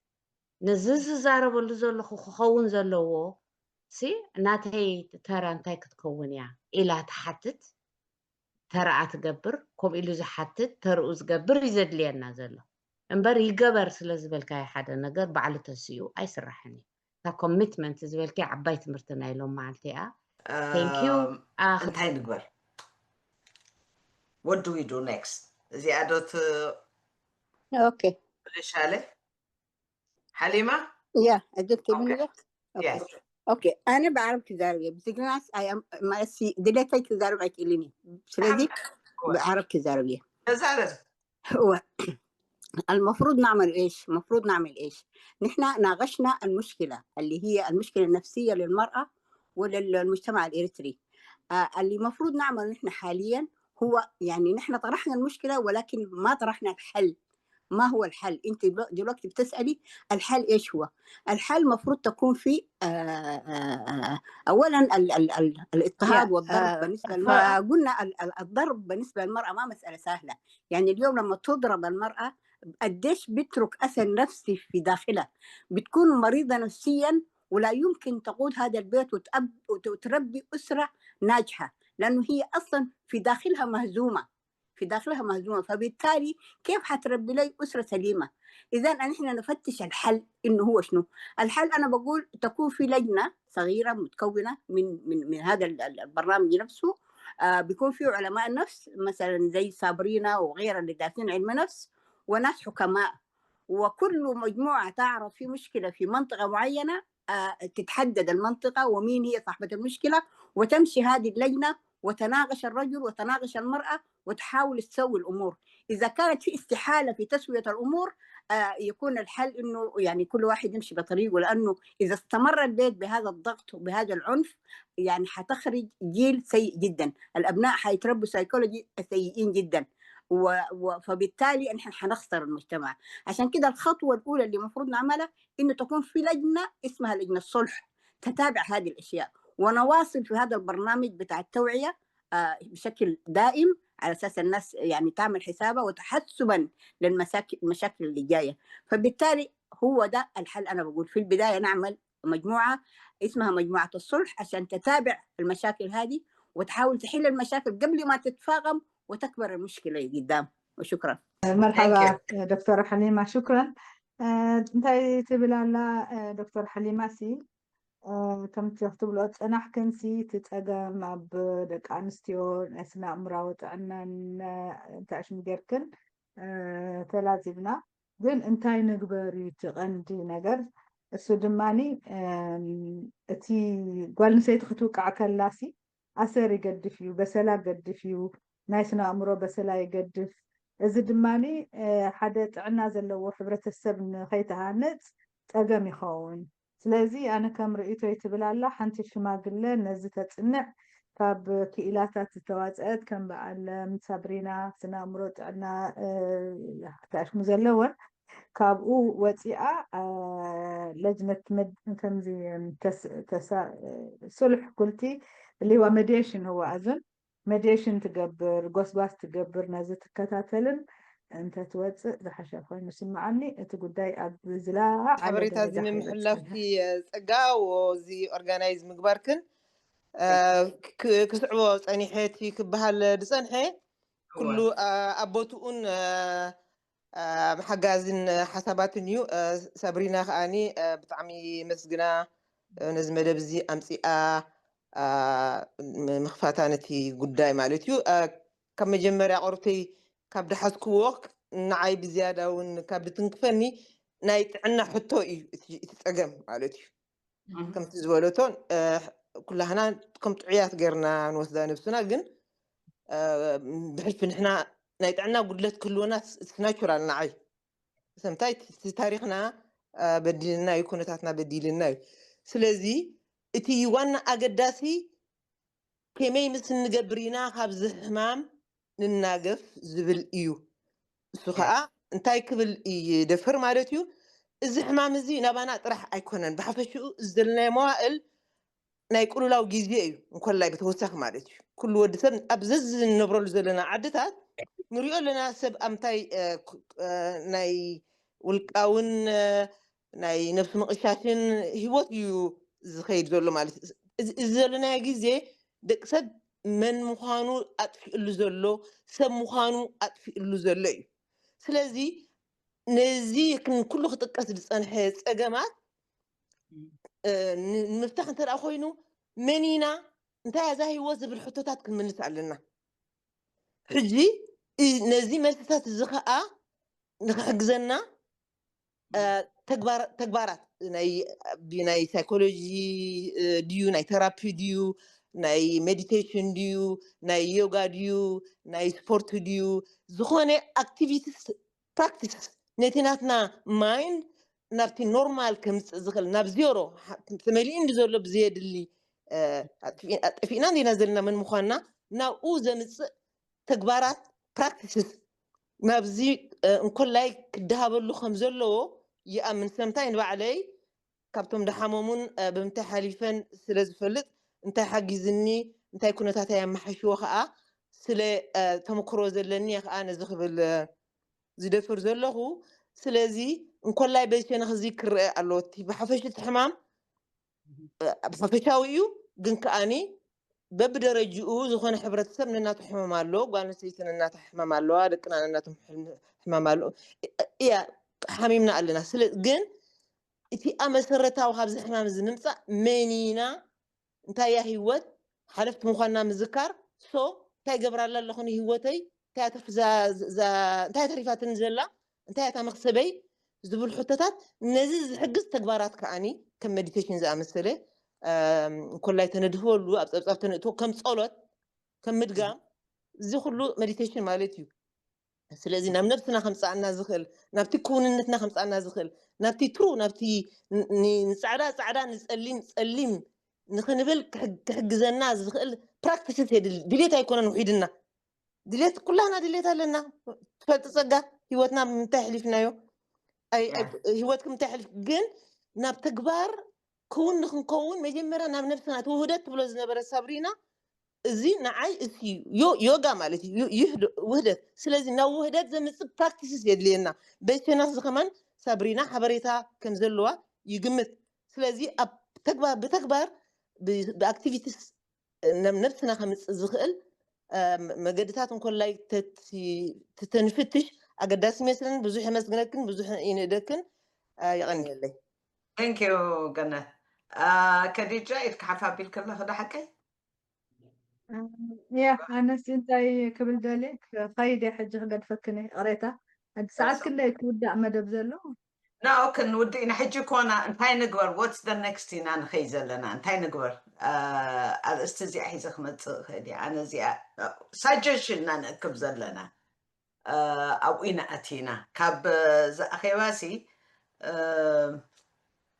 ነዚ ዝዛረበሉ ዘለኹ ክኸውን ዘለዎ ሲ ናተይ ተራ እንታይ ክትከውን እያ ኢላ ትሓትት። ተራኣ ትገብር፣ ከምኡ ኢሉ ዝሓትት ተርኡ ዝገብር እዩ ዘድልየና ዘሎ እምበር ይገበር ስለ ዝበልካዮ ሓደ ነገር ባዕሉ ተሲኡ ኣይስራሕን እዩ። እታ ኮሚትመንት ዝበልካዮ ዓባይ ትምህርቲ ናይ ሎም መዓልቲ እያ። Thank you። እንታይ ንግበር? What do we do next? እዚኣ ዶ okay ትሻለ ሓሊማ? Yeah, I just came in. Yes. Okay, ኣነ ብዓረብ ክዛረብ እየ። ብትግርኛስ ድሌተይ ክዛረብ ኣይክእልን እየ። ስለዚ ብዓረብ ክዛረብ እየ። ተዛረብ። هو المفروض نعمل ايش؟ المفروض نعمل ايش؟ نحن ناقشنا المشكله اللي هي المشكله النفسيه للمراه وللمجتمع الاريتري. آه، اللي المفروض نعمل نحن حاليا هو يعني نحن طرحنا المشكله ولكن ما طرحنا الحل. ما هو الحل؟ انت دلوقتي بتسالي الحل ايش هو؟ الحل مفروض تكون في آه، آه، آه، اولا ال- ال- ال- الاضطهاد Yeah، والضرب آه، بالنسبه ف- للمراه. قلنا ال- ال- الضرب بالنسبه للمراه ما مساله سهله. يعني اليوم لما تضرب المراه قديش بيترك اثر نفسي في داخلها، بتكون مريضه نفسيا ولا يمكن تقود هذا البيت وتأب وت- وتربي اسره ناجحه، لانه هي اصلا في داخلها مهزومه، في داخلها مهزومه، فبالتالي كيف حتربي لي اسره سليمه؟ اذا نحن نفتش الحل انه هو شنو. الحل انا بقول تكون في لجنه صغيره متكونه من من من هذا ال- ال- البرنامج نفسه. آه، بيكون فيه علماء نفس مثلا زي صابرينا وغيرها اللي دارسين علم نفس، وناس حكماء، وكل مجموعه تعرف في مشكله في منطقه معينه، آه، تتحدد المنطقه ومين هي صاحبه المشكله، وتمشي هذه اللجنه وتناقش الرجل وتناقش المراه وتحاول تسوي الامور. اذا كانت في استحاله في تسويه الامور، آه، يكون الحل انه يعني كل واحد يمشي بطريقه، لانه اذا استمر البيت بهذا الضغط وبهذا العنف، يعني حتخرج جيل سيء جدا. الابناء حيتربوا سايكولوجي سيئين جدا، و... و... فبالتالي نحن حنخسر المجتمع. عشان كده الخطوه الاولى اللي المفروض نعملها انه تكون في لجنه اسمها لجنه الصلح تتابع هذه الاشياء، ونواصل في هذا البرنامج بتاع التوعيه، آه، بشكل دائم على اساس الناس يعني تعمل حسابها وتحسبا للمشاكل المشاكل اللي جايه. فبالتالي هو ده الحل. انا بقول في البدايه نعمل مجموعه اسمها مجموعه الصلح عشان تتابع المشاكل هذه وتحاول تحل المشاكل قبل ما تتفاقم وتكبر المشكله قدام. وشكرا. مرحبا دكتورة حليمة، شكرا. آه، እንታይ ትብል ኣላ ዶክተር ሓሊማ ሲ ከምቲ ክትብሎ ፀናሕክን ሲ እቲ ፀገም ኣብ ደቂ ኣንስትዮ ናይ ስነ ኣእምራዊ ጥዕናን እንታይ ሽም ጌርክን ተላዚብና። ግን እንታይ ንግበር እዩ እቲ ቀንዲ ነገር? እሱ ድማኒ እቲ ጓል ኣንስተይቲ ክትውቃዕ ከላ ሲ ኣሰር ይገድፍ እዩ፣ በሰላ ገድፍ እዩ፣ ናይ ስነ ኣእምሮ በሰላ ይገድፍ። እዚ ድማኒ ሓደ ጥዕና ዘለዎ ሕብረተሰብ ንኸይትሃንፅ ፀገም ይኸውን። ስለዚ ኣነ ከም ርእይቶይ ትብል ኣላ ሓንቲ ሽማግለ ነዚ ተፅንዕ ካብ ክኢላታት ዝተዋፀአት ከም በዓል ሳብሪና ስነ ኣእምሮ ጥዕና ክታሽሙ ዘለወን ካብኡ ወፂኣ ለጅነት ከምዚ ስሉሕ ኩልቲ ሊዋ መዲሽን ህዋ ኣዙን መዲሽን ትገብር ጎስጓስ ትገብር ነዚ ትከታተልን እንተትወፅእ ዝሓሸ ኮይኑ ስምዓኒ። እቲ ጉዳይ ኣብ ዝላዕ ሓበሬታ እዚ ንምሕላፍኪ ፀጋ እዚ ኦርጋናይዝ ምግባርክን ክስዕቦ ፀኒሐ እቲ ክበሃል ዝፀንሐ ኩሉ ኣብ ቦትኡን ሓጋዝን ሓሳባትን እዩ። ሳብሪና ከዓኒ ብጣዕሚ መስግና ነዚ መደብ እዚ ኣምፂኣ ምኽፋታ ነቲ ጉዳይ ማለት እዩ። ካብ መጀመርያ ቆርተይ ካብ ድሓዝክዎ ንዓይ ብዝያዳ እውን ካብ ድትንክፈኒ ናይ ጥዕና ሕቶ እዩ እቲ ፀገም ማለት እዩ። ከምቲ ዝበለቶን ኩላህና ከም ጥዑያት ገርና ንወስዳ ነብስና ግን ብሕልፊ ንሕና ናይ ጥዕና ጉድለት ክህልወና ናቹራል ንዓይ ሰምታይ ታሪክና በዲልና እዩ ኩነታትና በዲልና እዩ። ስለዚ እቲ ዋና ኣገዳሲ ከመይ ምስ እንገብር ኢና ካብዚ ሕማም ንናገፍ ዝብል እዩ። እሱ ከዓ እንታይ ክብል ይደፍር ማለት እዩ? እዚ ሕማም እዚ ናባና ጥራሕ ኣይኮነን፣ ብሓፈሽኡ እዚ ዘለናዮ መዋእል ናይ ቅሉላው ግዜ እዩ። እንኮላይ ብተወሳኺ ማለት እዩ፣ ኩሉ ወዲ ሰብ ኣብ ዘዝንነብረሉ ዘለና ዓድታት ንሪኦ ኣለና። ሰብ ኣብ እንታይ ናይ ውልቃውን ናይ ነብሲ ምቕሻሽን ህይወት እዩ ዝኸይድ ዘሎ ማለት እዩ። እዚ ዘለናዮ ግዜ ደቂ ሰብ መን ምዃኑ ኣጥፊእሉ ዘሎ፣ ሰብ ምዃኑ ኣጥፊእሉ ዘሎ እዩ። ስለዚ ነዚ ኩሉ ክጥቀስ ዝፀንሐ ፀገማት ንምፍታሕ እንተ ኮይኑ መን ኢና፣ እንታይ እዛ ህይወት ዝብል ሕቶታት ክንምልስ ኣለና። ሕጂ ነዚ መልስታት እዚ ከዓ ንክሕግዘና ተግባራት ናይ ሳይኮሎጂ ድዩ፣ ናይ ቴራፒ ድዩ፣ ናይ ሜዲቴሽን ድዩ፣ ናይ ዮጋ ድዩ፣ ናይ ስፖርት ድዩ፣ ዝኾነ ኣክቲቪቲስ ፕራክቲስ ነቲ ናትና ማይንድ ናብቲ ኖርማል ከምፅእ ዝኽእል፣ ናብ ዜሮ ተመሊኡ እንዲ ዘሎ ብዘየድሊ ጠፊእና እንዲና ዘለና መን ምዃንና ናብኡ ዘምፅእ ተግባራት ፕራክቲስስ ናብዚ እንኮላይ ክደሃበሉ ከም ዘለዎ ይኣምን። ስለምንታይ ንባዕለይ ካብቶም ደሓመሙን ብምንታይ ሓሊፈን ስለ ዝፈልጥ እንታይ ሓጊዝኒ፣ እንታይ ኩነታተይ ኣመሓሽዎ ከዓ ስለ ተመክሮ ዘለኒ እየ ከዓ ነዚ ክብል ዝደፍር ዘለኹ። ስለዚ እንኮላይ በሸነኽ እዚ ክረአ ኣለዎ። እቲ ብሓፈሽ እቲ ሕማም ብሓፈሻዊ እዩ፣ ግን ከዓኒ በብደረጅኡ ዝኾነ ሕብረተሰብ ነናቱ ሕማም ኣለዎ። ጓል ኣንስተይቲ ነናታ ሕማም ኣለዋ፣ ደቅና ነናቶም ሕማም ኣለዎ። እያ ሓሚምና ኣለና። ስለ ግን እቲኣ መሰረታዊ ካብዚ ሕማም እዚ ንምፃእ መን ኢና፣ እንታይ እያ ህይወት፣ ሓለፍቲ ምዃንና ምዝካር። ሶ እንታይ ገብራላ ኣለኹ ንህይወተይ፣ እንታይ እያ ተሪፋትኒ ዘላ፣ እንታይ እያ መኽሰበይ ዝብል ሕቶታት፣ ነዚ ዝሕግዝ ተግባራት ከዓኒ ከም ሜዲቴሽን ዝኣመሰለ እንኮላይ ተነድህበሉ፣ ኣብ ፀብፃብ ተነእትዎ፣ ከም ፀሎት፣ ከም ምድጋም፣ እዚ ኩሉ ሜዲቴሽን ማለት እዩ። ስለዚ ናብ ነብስና ከምፃኣና ዝኽእል፣ ናብቲ ክውንነትና ከምፃኣና ዝኽእል፣ ናብቲ ትሩ ናብቲ ንፃዕዳ ፃዕዳ ንፀሊም ፀሊም ንክንብል ክሕግዘና ዝኽእል ፕራክቲስስ የድሊ። ድሌት ኣይኮነን ውሒድና። ድሌት ኩላና ድሌት ኣለና። ትፈልጢ ፀጋ፣ ህይወትና ምንታይ ኣሕሊፍናዮ፣ ህይወትኩም ምንታይ ኣሕሊፍ፣ ግን ናብ ተግባር ክውን ንክንከውን መጀመርያ ናብ ነብስና እቲ ውህደት ትብሎ ዝነበረ ሳብሪና፣ እዚ ንዓይ እዚ ዮጋ ማለት እዩ፣ ውህደት። ስለዚ ናብ ውህደት ዘምፅእ ፕራክቲስስ የድልየና። በሸነኽ እዚ ከማን ሳብሪና ሓበሬታ ከም ዘለዋ ይግምት። ስለዚ ኣብ ተግባር ብተግባር ብኣክቲቪቲስ ነብስና ከምፅእ ዝኽእል መገድታት እንኮላይ ተንፍትሽ ኣገዳሲ ይመስለኒ። ብዙሕ የመስግነክን ብዙሕ ይንእደክን። የቐንየለይ። Thank you ገነት። ከዲጃ ኢድካ ሓፍ ኣቢልኪ ኣለኺ ዶ ሓቀይ? ያ ኣነስ እንታይ ክብል ደልየ፣ ከይድ እየ ሕጂ ክገድፈክን እየ። ይቕሬታ። ሰዓት ክንደይ ክውዳእ መደብ ዘሎ? ናኦ ክንውድእ ኢና። ሕጂ ኮና እንታይ ንግበር? What's the next ኢና ንኸይ ዘለና እንታይ ንግበር? ኣርእስቲ እዚኣ ሒዘ ክመፅእ እኽእል እየ። ኣነ እዚኣ ሳጀሽን ኢና ንእክብ ዘለና። ኣብኡ ኢና ኣቲና። ካብ ዝኣኼባሲ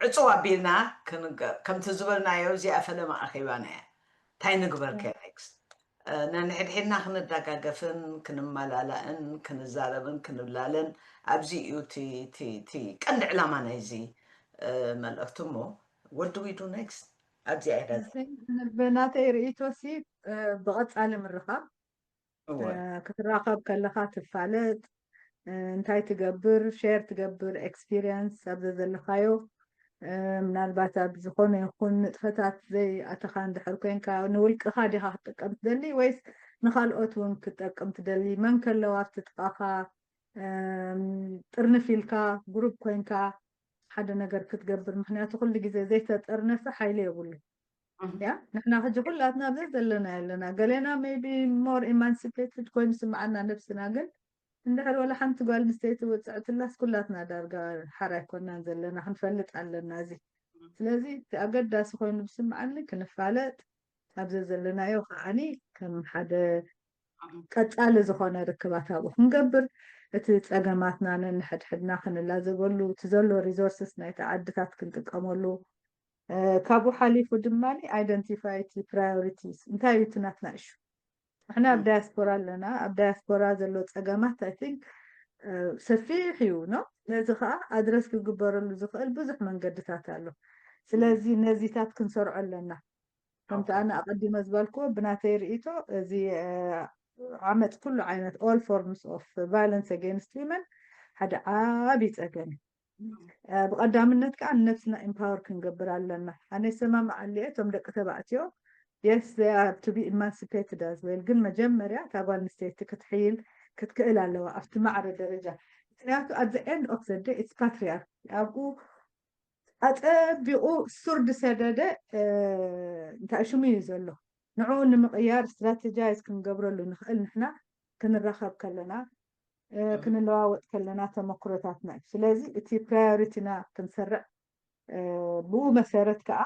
ዕፅው ኣቢልና ከምቲ ዝበልናዮ እዚኣ ፈለማ ኣኼባና እያ። እንታይ ንግበር ከ ኔክስት? ነንሕድሕድና ክንደጋገፍን ክንመላላእን ክንዛረብን ክንብላለን ኣብዚ እዩ እቲ ቀንዲ ዕላማ ናይዚ መልእኽቲ። እሞ what do we do next? ኣብዚኣ ኢና ብናተይ ርእይቶሲ ብቐፃሊ ምርኻብ ክትራኸብ ከለኻ ትፋለጥ፣ እንታይ ትገብር፣ ሼር ትገብር ኤክስፒሪየንስ ኣብ ዘዘለኻዮ፣ ምናልባት ኣብ ዝኾነ ይኹን ንጥፈታት ዘይኣተኻ እንድሕር ኮንካ ንውልቅኻ ዲኻ ክትጥቀም ትደሊ ወይስ ንኻልኦት እውን ክትጠቅም ትደሊ? መን ከለዋ ኣብቲ ጥቓኻ ጥርንፍ ኢልካ ግሩፕ ኮንካ ሓደ ነገር ክትገብር? ምክንያቱ ኩሉ ግዜ ዘይተጠርነፈ ሓይሊ የብሉ። ያ ንሕና ሕጂ ኩላትና ኣብዚ ዘለና ኣለና። ገሌና maybe more emancipated ኮይኑ ስምዓና ነብስና፣ ግን እንድሕር ወላ ሓንቲ ጓል ኣንስተይቲ ውፅዕትላስ ኩላትና ዳርጋ ሓራ ኣይኮናን ዘለና፣ ክንፈልጥ ኣለና እዚ። ስለዚ እቲ ኣገዳሲ ኮይኑ ዝስምዓኒ ክንፋለጥ፣ ኣብዚ ዘለናዮ ከዓኒ ከም ሓደ ቀፃሊ ዝኾነ ርክባት ኣብኡ ክንገብር፣ እቲ ፀገማትና ነንሕድሕድና ክንላዘበሉ፣ እቲ ዘሎ ሪሶርስስ ናይቲ ዓድታት ክንጥቀመሉ፣ ካብኡ ሓሊፉ ድማ identify priorities እንታይ እዩ እቲ ናትና issue። ንሕና ኣብ ዳያስፖራ ኣለና። ኣብ ዳያስፖራ ዘሎ ፀገማት I think ሰፊሕ እዩ ነው። ነዚ ከዓ ኣድረስ ክግበረሉ ዝኽእል ብዙሕ መንገድታት ኣሎ። ስለዚ ነዚታት ክንሰርዖ ኣለና። ከምቲ ኣነ ኣቐዲመ ዝበልክዎ ብናተይ ርእይቶ እዚ ዓመፅ ኩሉ ዓይነት all forms of violence against women ሓደ ዓብዪ ፀገም እዩ። ብቐዳምነት ከዓ ንነብስና empower ክንገብር ኣለና። ኣነ ይሰማማዓሉ እየ እቶም ደቂ ተባዕትዮ yes they are to be emancipated as well፣ ግን መጀመርያ እታ ጓል ኣንስተይቲ ክትሕይል ክትክእል ኣለዋ ኣብቲ ማዕረ ደረጃ። ምክንያቱ at the end of the day it's patriarchy ኣብኡ ኣፀቢቑ ሱር ዝሰደደ እንታይ ሽሙ እዩ ዘሎ። ንዕኡ ንምቕያር strategize ክንገብረሉ ንኽእል ንሕና ክንራኸብ ከለና ክንለዋወጥ ከለና ተመክሮታትና እዩ። ስለዚ እቲ priority ና ክንሰርዕ ብኡ መሰረት ከዓ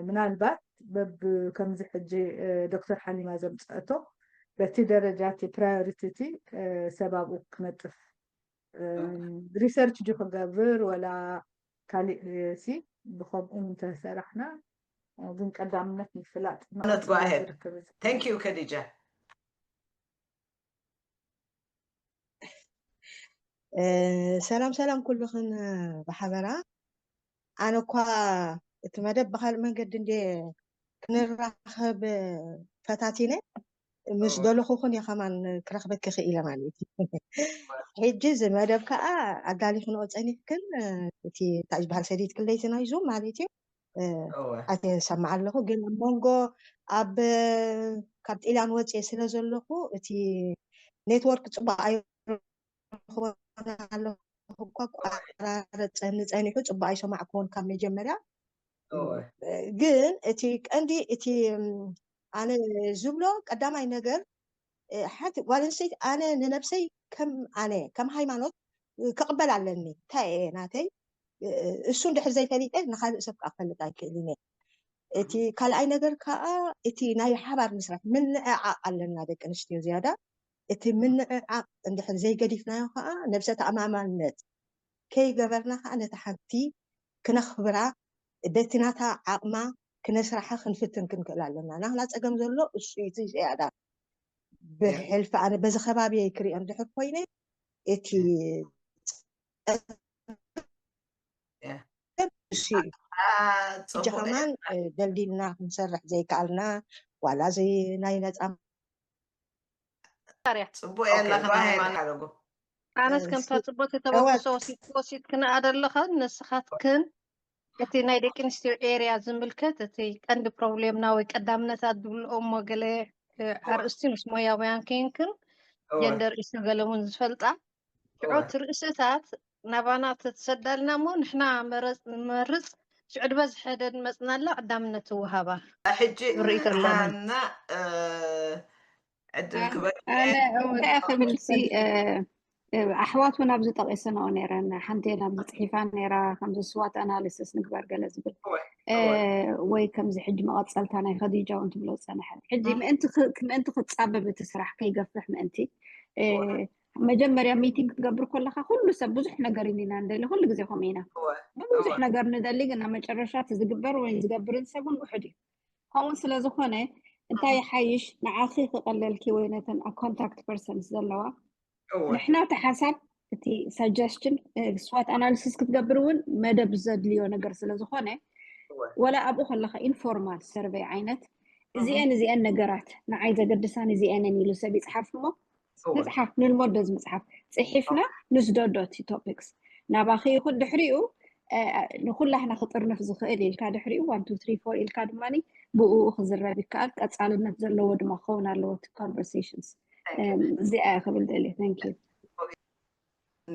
ምናልባት በብ ከምዚ ሕጂ ዶክተር ሓሊማ ዘምፀአቶ በቲ ደረጃ እቲ priority እቲ ሰብ ኣብኡ ክነጥፍ research ድዩ ክገብር ወላ ካሊእ ሲ ብከምኡ እንተሰራሕና ግን ቀዳምነት ምፍላጥ ነት go ahead። Thank you ከዲጃ። ሰላም ሰላም ኩልኽን ብሓበራ። ኣነ እኳ እቲ መደብ ብካልእ መንገዲ እንደ ክንራኸብ ፈታቲነ ምስ ደለኹኽን እየ ከማን ክረኽበኪ ክኢለ ማለት እዩ። ሕጂ እዚ መደብ ከዓ ኣዳሊኽንኦ ፀኒሕክን እቲ እንታይ ዝበሃል ሰዲድ ክለይትና ይዙ ማለት እዩ። ኣተ ሰማዕ ኣለኹ ግን ኣብ መንጎ ኣብ ካብ ጢልያን ወፅየ ስለ ዘለኹ እቲ ኔትወርክ ፅቡቅ ኣይረኽቦን ኣለኹ እኳ ቋራረፀኒ ፀኒሑ ፅቡቅ ኣይሰማዕክዎን ካብ መጀመርያ ግን እቲ ቀንዲ እቲ ኣነ ዝብሎ ቀዳማይ ነገር ሓንቲ ጓል ኣንስተይቲ ኣነ ንነብሰይ ከም ኣነ ከም ሃይማኖት ክቕበል ኣለኒ እንታይ እየ ናተይ እሱ እንድሕር ዘይፈሊጠ ንካልእ ሰብ ከዓ ክፈልጥ ኣይክእልን እየ እቲ ካልኣይ ነገር ከዓ እቲ ናይ ሓባር ምስራሕ ምንዕዓቕ ኣለና ደቂ ኣንስትዮ ዝያዳ እቲ ምንዕዓቕ እንድሕር ዘይገዲፍናዮ ከዓ ነብሰ ተኣማማንነት ከይገበርና ከዓ ነታ ሓንቲ ክነኽብራ በቲ ናታ ዓቕማ ክነስራሓ ክንፍትን ክንክእል ኣለና ናህና ፀገም ዘሎ እሱ እዩ ዝያዳ ብሕልፊ ኣነ በዚ ከባቢ ክሪኦ እንድሕር ኮይነ እቲ እሱ እዩ ሕጂ ከማን ደልዲልና ክንሰርሕ ዘይከኣልና ዋላ እዚ ናይ ነፃ ጽቡቅ ያላ ከማን ኣነስ ከምታ ጽቡቅ ተበግሶ ወሲድ ወሲድ ክነኣደ ኣለኻ ንስኻትክን እቲ ናይ ደቂ ኣንስትዮ ኤርያ ዝምልከት እቲ ቀንዲ ፕሮብሌምና ወይ ቀዳምነታት ዝብልኦ እሞ ገለ ኣርእስቲ ምስ ሞያውያን ከይንክን ጀንደር ኢሹ ገለሙን ዝፈልጣ ሽዑ እቲ ርእስታት ናባና ተትሰዳልና እሞ ንሕና መረፅ ንመርፅ ሽዑ ዝበዝሐ ደንመፅናላ ቀዳምነት ትወሃባ ሕጂ ርእይቶ ኣለኒ። ሃና ዕድል ክበል እንታይ ክብል ሲ ኣሕዋት እውን ኣብዚ ጠቂስንኦ ነይረን ሓንቲ ኣብዚ ፅሒፋ ነይራ ከምዚ ስዋት ኣናሊሲስ ንግበር ገለ ዝብል ወይ ከምዚ ሕጂ መቐፀልታ ናይ ከዲጃ እውን ትብሎ ዝፀንሐት ሕጂ ምእንቲ ክፃበብ እቲ ስራሕ ከይገፍሕ ምእንቲ መጀመርያ ሚቲንግ ክትገብር ከለካ ኩሉ ሰብ ብዙሕ ነገር ኢና ንደሊ ኩሉ ግዜ ከምኡ ኢና ብዙሕ ነገር ንደሊ ግን ኣብ መጨረሻ እቲ ዝግበር ወይ ዝገብርን ሰብ እውን ውሕድ እዩ ከምኡ ስለዝኾነ እንታይ ይሓይሽ ንዓኺ ክቐለልኪ ወይ ነተን ኣብ ኮንታክት ፐርሰንስ ዘለዋ ንሕና እቲ ሓሳብ እቲ ሳጀስሽን ስዋት ኣናሊሲስ ክትገብር እውን መደብ ዘድልዮ ነገር ስለዝኾነ ወላ ኣብኡ ከለካ ኢንፎርማል ሰርቨይ ዓይነት እዚአን እዚአን ነገራት ንዓይ ዘገድሳን እዚአንን ኢሉ ሰብ ይፅሓፍ እሞ ንፅሓፍ ንልመዶ እዚ ምፅሓፍ ፅሒፍና ንስደዶ እቲ ቶፒክስ ናባኺ ይኹን ድሕሪኡ ንኩላህና ክጥርንፍ ዝኽእል ኢልካ ድሕሪኡ ዋን ቱ ትሪ ፎር ኢልካ ድማ ብኡ ክዝረብ ይከኣል ቀፃልነት ዘለዎ ድማ ክኸውን ኣለዎ እቲ ኮንቨርሴሽንስ እዚኣ ክብል ደልየ thank you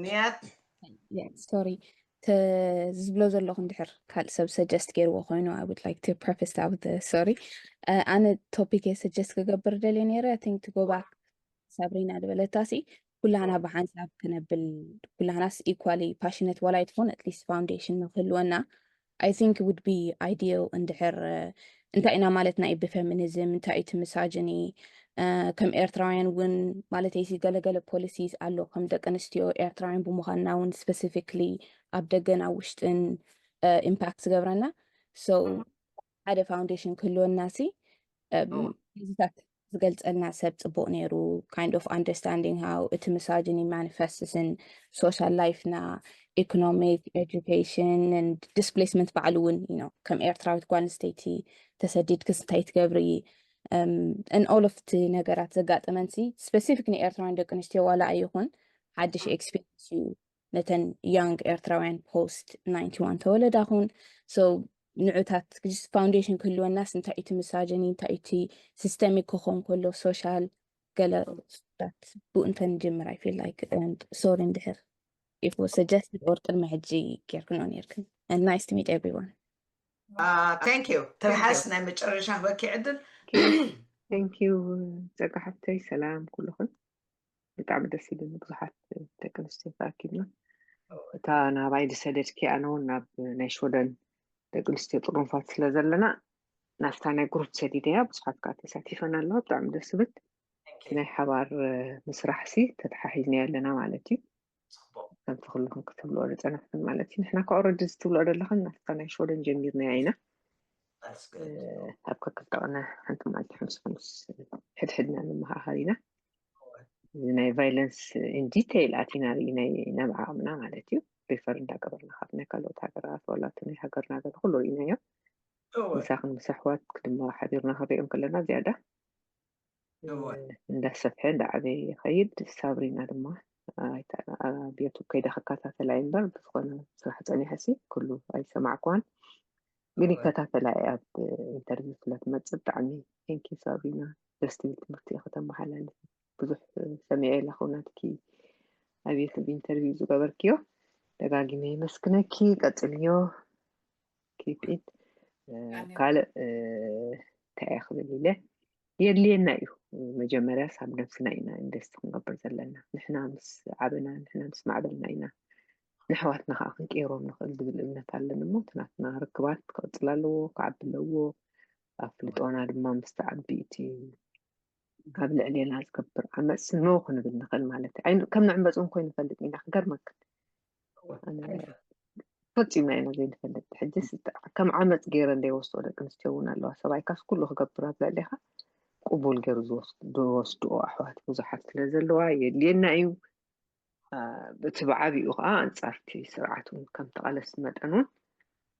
ንያት ሶሪ ዝብሎ ዘለኹ እንድሕር ካልእ ሰብ ሰጀስት ገይርዎ ኮይኑ I would like to preface that with the sorry ኣነ ቶፒክ እየ ሰጀስት ክገብር ደልየ ነይረ I think to go back ሳብሪና ዝበለታ ሲ ኩላህና ብሓንሳብ ክነብል ኩላህናስ equally passionate ዋላ ይትኾን at least foundation ንክህልወና I think would be ideal እንድሕር እንታይ ኢና ማለትና እዩ ብፌሚኒዝም እንታይ እዩ እቲ misogyny ከም ኤርትራውያን እውን ማለተይሲ ገለገለ policies ኣሎ ከም ደቂ ኣንስትዮ ኤርትራውያን ብምዃንና እውን specifically ኣብ ደገን ኣብ ውሽጥን impact ዝገብረና So ሓደ foundation ክህልወና ሲ እም፣ እዚታት ዝገልጸልና ሰብ ጽቡቕ ነይሩ። Kind of understanding how እቲ misogyny manifests in social life ና, economic, education and displacement ባዕሉ እውን you know ከም ኤርትራዊት ጓል ኣንስተይቲ ተሰዲድክስ እንታይ ትገብሪ? And all of እቲ ነገራት ዘጋጠመን ሲ specific ንኤርትራውያን ደቂ ኣንስትዮ ዋላ ኣይኹን ሓድሽ experience እዩ ነተን young ኤርትራውያን post ninety one ተወለዳ ኹን። So ንዑታት just foundation ክህልወናስ እንታይ እቲ misogyny እንታይ እቲ systemic ክኾን ከሎ social ገለ ሱራት ብኡ እንተንጅምር I feel like and sorry እንድሕር if was suggested or ቅድሚ ሕጂ ጌርክኖ ነርክን and nice to meet everyone. Thank you። ትርሓስ ናይ መጨረሻ ክበኪ ዕድል። Thank you ጸጋ ሓፍተይ። ሰላም ኩልኹም። ብጣዕሚ ደስ ይብል ብዙሓት ደቂ ኣንስትዮ ተኣኪብና። እታ ናባይ ዝሰደድኪ ኣነ እውን ናብ ናይ ሽወደን ደቂ ኣንስትዮ ጥሩንፋት ስለ ዘለና ናብታ ናይ ግሩፕ ሰዲደያ ብዙሓት ከዓ ተሳቲፈን ኣለዋ። ብጣዕሚ ደስ ዝብል ናይ ሓባር ምስራሕ ሲ ተተሓሒዝና ኣለና ማለት እዩ። ከምቲ ኩልኹም ክትብልኦ ዝፀናሕኩም ማለት እዩ። ንሕና ከዓ ኦረዲ ዝትብልኦ ዘለኽን ናብታ ናይ ሽወደን ጀሚርናያ ኢና። ኣብ ከክልተ ቅነ ሓንቲ መዓልቲ ሓምሳ ሓሙስ ሕድሕድና ንመሃሃር ኢና። እዚ ናይ ቫይለንስ ኢን ዲቴይል ኣቲና ርኢናዮ ኢና ብዓቕምና ማለት እዩ። ሪፈር እንዳገበርና ካብ ናይ ካልኦት ሃገራት ዋላ እቲ ናይ ሃገርና ገለ ኩሉ ርኢናዮ። ምሳኽን ምስ ኣሕዋት ክድመሩ ሓቢርና ክንሪኦም ከለና ዝያዳ እንዳሰፍሐ እንዳዓበየ ይኸይድ። ሳብሪና ድማ ኣብ ዮቱብ ከይደ ክከታተላ እየ እምበር ብዝኾነ ስራሕ ፀኒሐ ሲ ኩሉ ኣይሰማዕኩዋን። ግን ይከታተላ እየ ኣብ ኢንተርቪው ስለ ትመፅእ ብጣዕሚ ቴንኪ ሳብሪና። ደስ ትብል ትምህርቲ ኢኺ ተመሓላልፊ። ብዙሕ ሰሚዐ ኣለኹ ናትኪ ኣብ ዩቱብ ኢንተርቪው ዝገበርክዮ። ደጋጊመ የመስግነኪ። ቀፅልዮ። ኪፒት ካልእ እንታይ እየ ክብል ኢለ የድልየና እዩ። መጀመርያስ ኣብ ነብስና ኢና ኢንቨስት ክንገብር ዘለና። ንሕና ምስ ዓበና ንሕና ምስ ማዕበልና ኢና ንሕዋትና ከዓ ክንቀይሮም ንኽእል ዝብል እምነት ኣለኒ። እሞ እቲ ናትና ርክባት ክቕፅል ኣለዎ፣ ክዓቢ ኣለዎ። ኣፍልጦና ድማ ምስ ተዓቢ እቲ ኣብ ልዕሌና ዝገብር ዓመፅ ኖ ክንብል ንኽእል ማለት እዩ። ከም ንዕመፅ እውን ኮይኑ ንፈልጥ ኢና። ክገርመክ ፈፂምና ኢና ዘይንፈልጥ። ሕጅስ ከም ዓመፅ ገይረ እንደይወስዶ ደቂ ኣንስትዮ እውን ኣለዋ። ሰብኣይካስ ኩሉ ክገብር ኣብ ልዕሌካ ቅቡል ገይሩ ዝወስድኦ ኣሕዋት ብዙሓት ስለ ዘለዋ የድልየና እዩ። እቲ ብዓብኡ ከዓ ኣንፃርቲ ስርዓት እውን ከም ተቓለስቲ መጠን እውን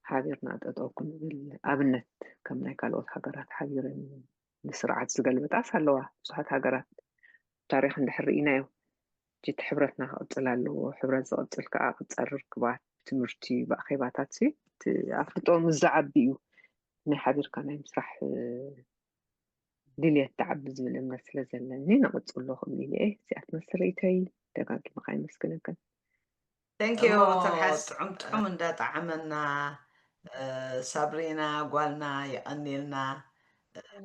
ሓቢርና ጠጠው ክንብል ኣብነት ከም ናይ ካልኦት ሃገራት ሓቢረን ንስርዓት ዝገልበጣስ ኣለዋ። ብዙሓት ሃገራት ታሪክ እንድሕር ርኢናዮ እቲ ሕብረትና ክቕፅል ኣለዎ። ሕብረት ዝቕፅል ከዓ ቅፃር ርክባት ብትምህርቲ ብኣኼባታት ሲ እቲ ኣፍልጦ ምስ ዝዓቢ እዩ ናይ ሓቢርካ ናይ ምስራሕ ድልየት ትዓቢ ዝብል እምነት ስለ ዘለኒ ንቕፅሎ ክብል ኢለ እየ። እዚኣ ትመስል ርእይቶይ። ደጋጊመ ከዓ የመስግነክን። Thank you ትርሓስ። ጥዑም ጥዑም እንዳጠዓመና ሳብሪና ጓልና የቐንየልና።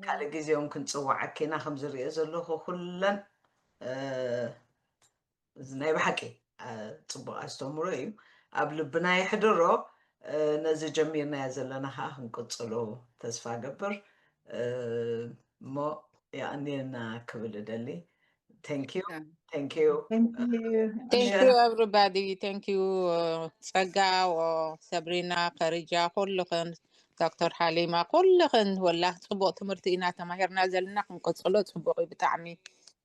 ካልእ ግዜ እውን ክንፅዋዓኪ ኢና። ከም ዝሪኦ ዘለኹ ኩለን እዚ ናይ ብሓቂ ፅቡቕ ኣስተምሮ እዩ። ኣብ ልብና የሕድሮ። ነዚ ጀሚርናዮ ዘለና ከዓ ክንቅፅሎ ተስፋ ገብር። እሞ የቐንየልና ክብል እደሊ። Thank you. Thank you. Thank you everybody. Thank you ጸጋ፣ ሰብሪና፣ ከሪጃ፣ ኩልኽን ዶክተር ሓሊማ፣ ኩልኽን ወላ ጽቡቕ ትምህርቲ ኢና ተማሂርና ዘለና። ክንቅጽሎ ጽቡቕ እዩ ብጣዕሚ።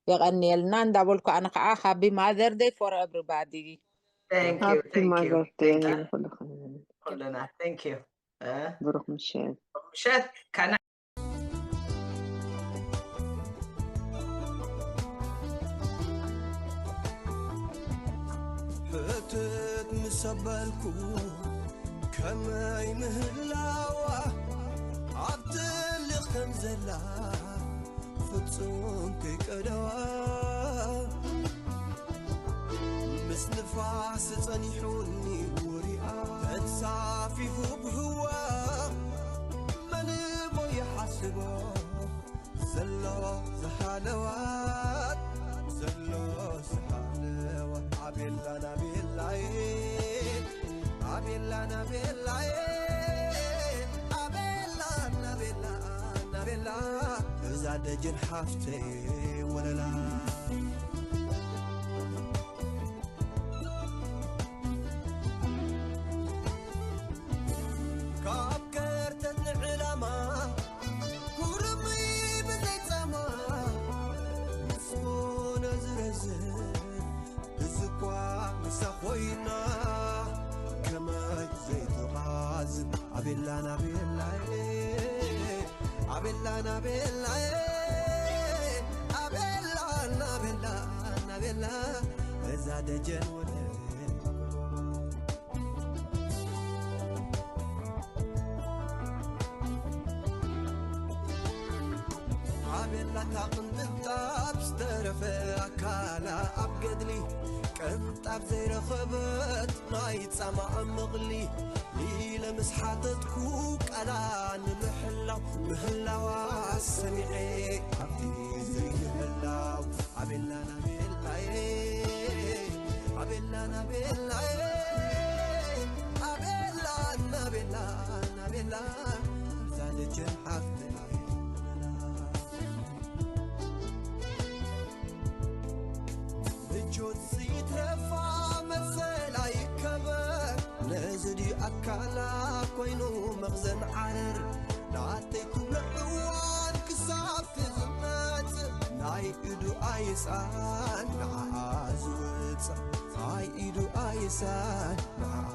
የቐንየልና እንዳበልኩ ኣነ ከዓ ሃቢ ማዘር ደይ ፎር ኤቭሪባዲ። Thank you. ሃቢ Thank you. ማዘር ደይ Thank you. ንኩልኽን። ኩልና thank you። እ? ብሩኽ ምሸት። ምሸት ካና ሕትት ምስ ኣበልኩ ከመይ ምህላዋ ኣብ ትልኽ ከም ዘላ ፍጹም ከይቀደዋ ምስ ንፋስ ጸኒሑኒ ውሪኣ ተንሳፊፉ ብህዋ መን እሞ ይሓስቦ ዘሎ ዝሓለዋ ዘሎ ዝሓለዋ ኣቤላ ናቤላዬ ኣቤላ ናቤላዬ ኣቤላ ናቤላ ናቤላ እዛ ደጀን ሓፍተይ ወለላ ካብ ከርተ ላና ቤላዬ፣ ኣቤላና ቤላዬ፣ ኣቤላና ቤላ፣ ናቤላ፣ እዛ ደጀን ወደ ኣቤላታ ቅንጥብጣብ ዝተረፈ ኣካላ ኣብ ገድሊ ቅንጣብ ዘይረኸበት ናይ ጻማ ምቕሊ ኢለ ምስ ሓተትኩ ቃላ ንምሕላው ምህላዋ ሰሚዐ ኣብቲ ዘይምህላው ኣቤላ ናቤላዬ ኣቤላ ናቤላዬ ኣቤላ ናቤላ ናቤላ ዛደጀን ሓፍትና ምቾት ዘይትረፋ መሰላ ይከበር ነዚ ድዩ ኣካላ ኮይኑ መኽዘን ዓረር ናተይ ክብሎ እዋን ክሳብ ትዝመጽእ ናይ ኢዱ ኣይስኣን ንዓኣ ዝውጽእ ናይ ኢዱ ኣይስኣን ንዓኣ